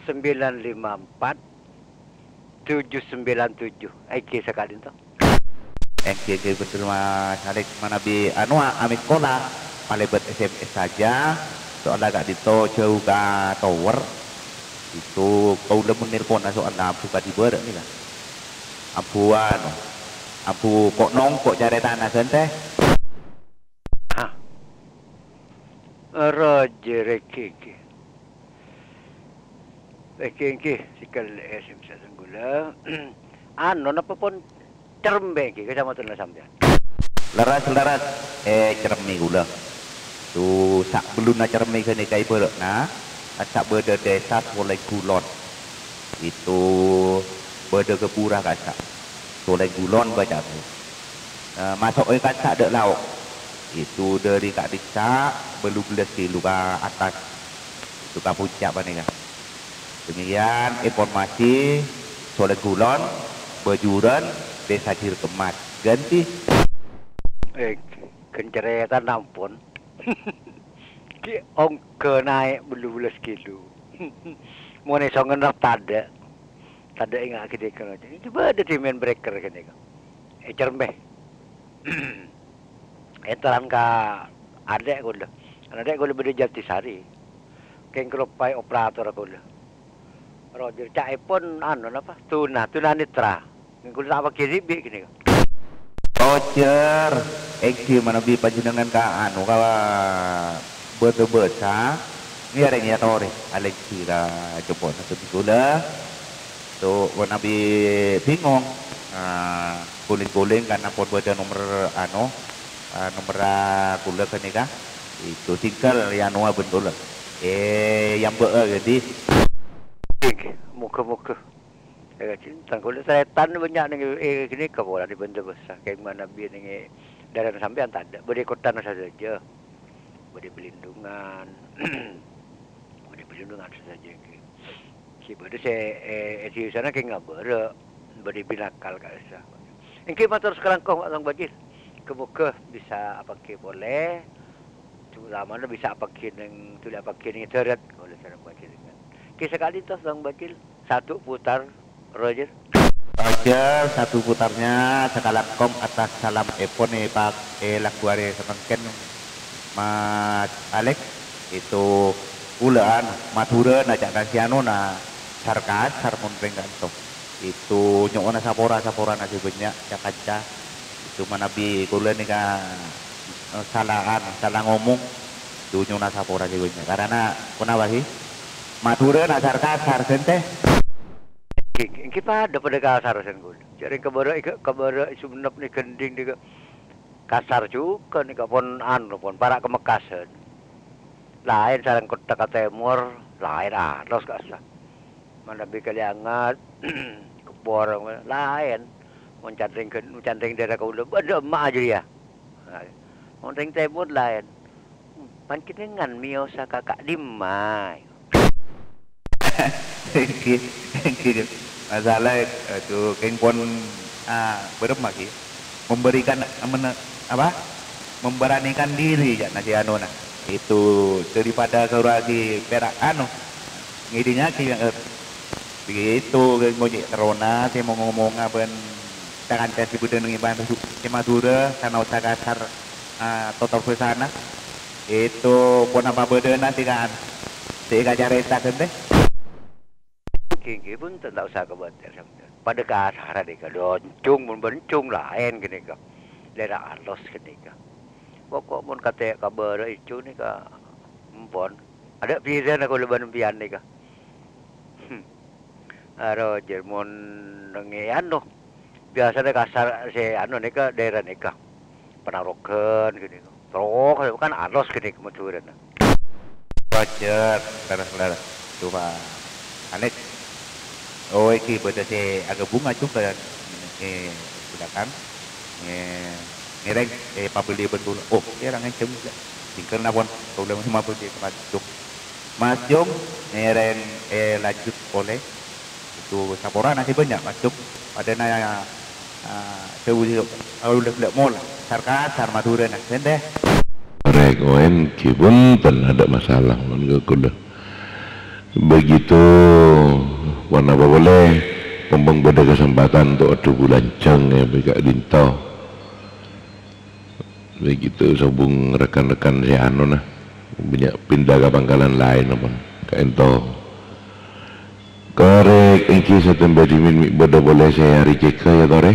sembilan lima empat, tujuh sembilan tujuh. Èngghi sakalè, to. Èngghi, èngghi, bhender, Mas Alex. Manabi, anu, a-, amè sekolah, palèbât S M S saja. Soalla ka'dinto jhâu ka tower. Itu kaulâ mon nelponna soalla ambu kadhi bârâ' nèka. Ambu, anu, ambu ko'-nongko' carètana, Sèntè. Ah. Roger, èngghi, èngghi. Èngghi, èngghi, sè kèllè, eh, sè bisa sengghulâ. Anu, napa pon Cermè, èngghi, kacamatana sampèyan? Lerres, lerres. Eh, Cermè kaulâ. Itu sabellunna Cermè ghânèka èbârâ'na, kassa' bâdâ Desa Solèng Gulon. Itu bâdâ ghâbura kassa'. Solèng Gulon bâca'na. Eh, maso'è kassa' dâ' lao'. Itu dâri ka'dissa' bâllu bellâs kilo ka attas. Itu ka puncak panèka. Demikian informasi Solèng Gulon, Bâjurân, Desa Jirkemas. Ganti. Eh, ghân carètana ampon. Ghi' ongghâ naè' bâllu bellâs kilo. Mon èsongnga tadâ'. Tadâ' enga' ghânèka. Bâdâ dâri main breaker ghânèka. È Cermè. Èntaran ka adhi' kaulâ. Adhi' kaulâ bâdâ Jatisari. Kèng kaloppaè operator kaulâ. Roger, ca'èpon anu napa? Tuna, tunanetra. Kaulâ ta' paghi dhibi' ghânèka. Roger, èngghi manabi panjhennengngan ka anu, ka bâdâ bâsa, ngèrèng èyatorè, alèngghi ka compo'na ghân kaulâ. To, manabi bingung, ah, guling-guling karna pon bâdâ nomer anu, ah, nomerra kaulâ ghânèka. Itu singkel èanoa bân kaulâ. Eh, èambâ'â, ganti. Moga-moga. Eh, tang kaulâ tarètan bânnya' neng, eh, ghânèka polana bân bâsa. Kèng manabi neng è dârâna sampèyan tadâ'. Bâdâ è kottana sadhâjâ. Bâdâ è Bellindungan. Bâdâ è Bellindungan sadhâjâ èngghi. Sè bâdâ sè, eh, è dhisana kèng abârâ'. Bâdâ è Binakal ka'issa. Èngghi mator sakalangkong, Pak Tang Bajil. Moga-moga bisa apaghi polè. Coma lamana bisa apaghi neng, dhuli apaghi neng dârât. Kaulâ sareng panjhennengngan. Èngghi sakalè to, Tang Bajil. Satu putar, Roger. Roger, satu putarnya sakalangkong atas salam èpon, eh, Pak, eh, lagu arè samangkèn, Mas Alex. Itu kaulâ, anu, Madhurâ, na, ca'na sè anu, na, sar-kasar mon rèng ka'dinto. Itu nyo'ona sapora-saporana sè bânnya', ca-kanca. Itu manabi kaulâ nèka, eh, sala, anu, sala ngomong. Itu nyo'ona sapora sè bânnya'. Karana, ponapa sih? Madhurâ na sar-kasar, Sèntè. Èngghi, èngghi padâ, padâ kasar sèngko'. Jhâ' rèng kabârâ', kabârâ' Sumenep nè ghândhing nèka kasar jhughân nèka pon anu, pon para' Kamekkasân. Laèn sareng kottha ka tèmor, laèn anos ka'issa. Manabi Kaliangat, Kepor, laèn. Mon can rèng ghân-, mon can rèng dârâ kaulâ, bâdâ emma'a jârèya. Mon rèng tèmor laèn. Panjhennengngan mèyosa ka ka'dimma? Èngghi, èngghi, Mas Alex. Aduh, kèng pon, ah, bârâmma, ghi? Memberikan, mene-, apa? Memberanikan diri, jâ' na sè anona. Itu daripada ghârâ ghi pèra' anu, ngèdingngaghi, eh, begitu, kèng mon cè' terrona sè mo-, ngomonga bân Ca-kanca sè bâdâ neng è Madhu-, è Madhurâ, sanaossa kasar, ah, totor bhâsana. Èto ponapa bâdâna sè kan-, sè èkacarèta ghântè? Ghi, ghi, bhunten, ta' osa kabâtèr, sampèyan. Padâ kasarra ghânèka, loncong, mon loncong laèn ghânèka. Lèra alos ghânèka. Pokok mon katè kabârâ' èco nèka, empon. Adâ' bhidhâna kaulâ bân sampèyan nèka. Hmm. Aro jâr mon neng è ano, biyasana kasar sè ano nèka, dhaèra nèka. Panarogan ghânèka. Trok kan alos ghânèka Madhurâna. Roger, saudara-saudara. Coba, Alex. Oh, iki bâdâ sè aghâbung aju ka, eh, belakang. Eh, ngèrèng, eh, pabellè bân kaulâ. Oh, ngèrèng ancem. Tinggal napon, kaulâ mabellè ka Mas Jung. Mas Jung, ngèrèng, eh, lanjut polè. Itu saporana sè bânnya', Mas Jung. Padâna, ah, jhâu, jhâu, kaulâ ghellâ' mola. Sar-kasar Madhurâna, sèntè. Rèk oen, ghi bhunten, adâ' masalah, mon ka kaulâ. Begitu, ponapa polè, mumpung bâdâ kasempadhân untuk adhu bulanjhâng, ya, ka'dinto. Begitu sobung rekan-rekan sè ano, nah, bânnya' pinda ka pangkalan laèn, mon ka'dinto. Korèk, èngghi satèmba dhimèn mè' bâdâ polè sè arècèghâ, ya, Torè?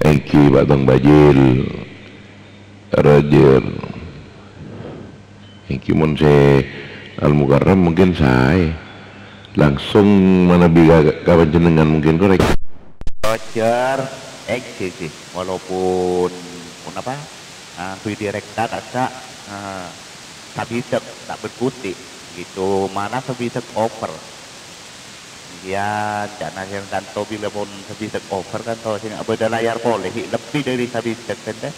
Èngghi, Pak Tong Bajil. Roger. Èngghi mon sè Al-Mukarram mungkin saè. Langsung manabi ka, ka panjhennengngan mungkin, korèk. Roger, èngghi, èngghi. Walaupun, ponapa? Ah, sui direkta kassa', ah, sabidhâk, ta' berkutik, gitu. Malah sabidhâk over. Iyâ, ca'na sè kanto bilâ mon sabidhâk over kanto sè bâdâ layar polè, ghi' lebbi dâri sabidhâk, kan, tè?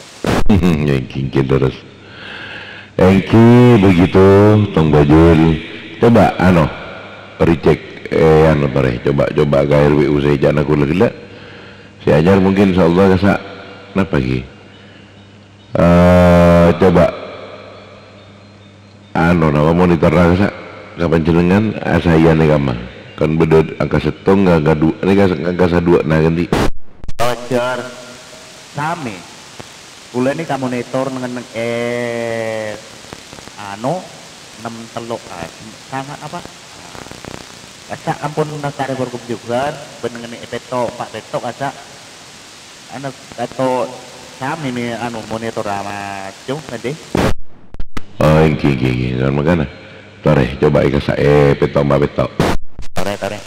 Èngghi, èngghi, terros. Èngghi begitu, Tong Bajul. Coba, ano, recheck, eh, ano, Torè. Coba, coba ka R W U sè ca'na kaulâ ghellâ'. Sè anyar mungkin, insyaallah, kassa'. Napa, ghi? Eh, coba. Ano, napa monitorra kassa' ka panjhennengngan, asaèyanè kamma. Kan bâdâ angka sèttong, angka du-, nèka angka saduwâ'na ghântè. Roger, sami. Kaulâ nèka monitor neng-, neng-, eh, ano, nem tello', ah, sanga' apa? Kassa' ampon nastare borgum jughân, bân neng-, neng-, pètto', empa' pètto' kassa'. Anu, kato sami mè anu monitor ama Cung, kan, Dè? Oh, èngghi, èngghi, èngghi. Kan mangkana. Torè, coba èkassa', eh, pètto' empa' pètto'. Torè, torè.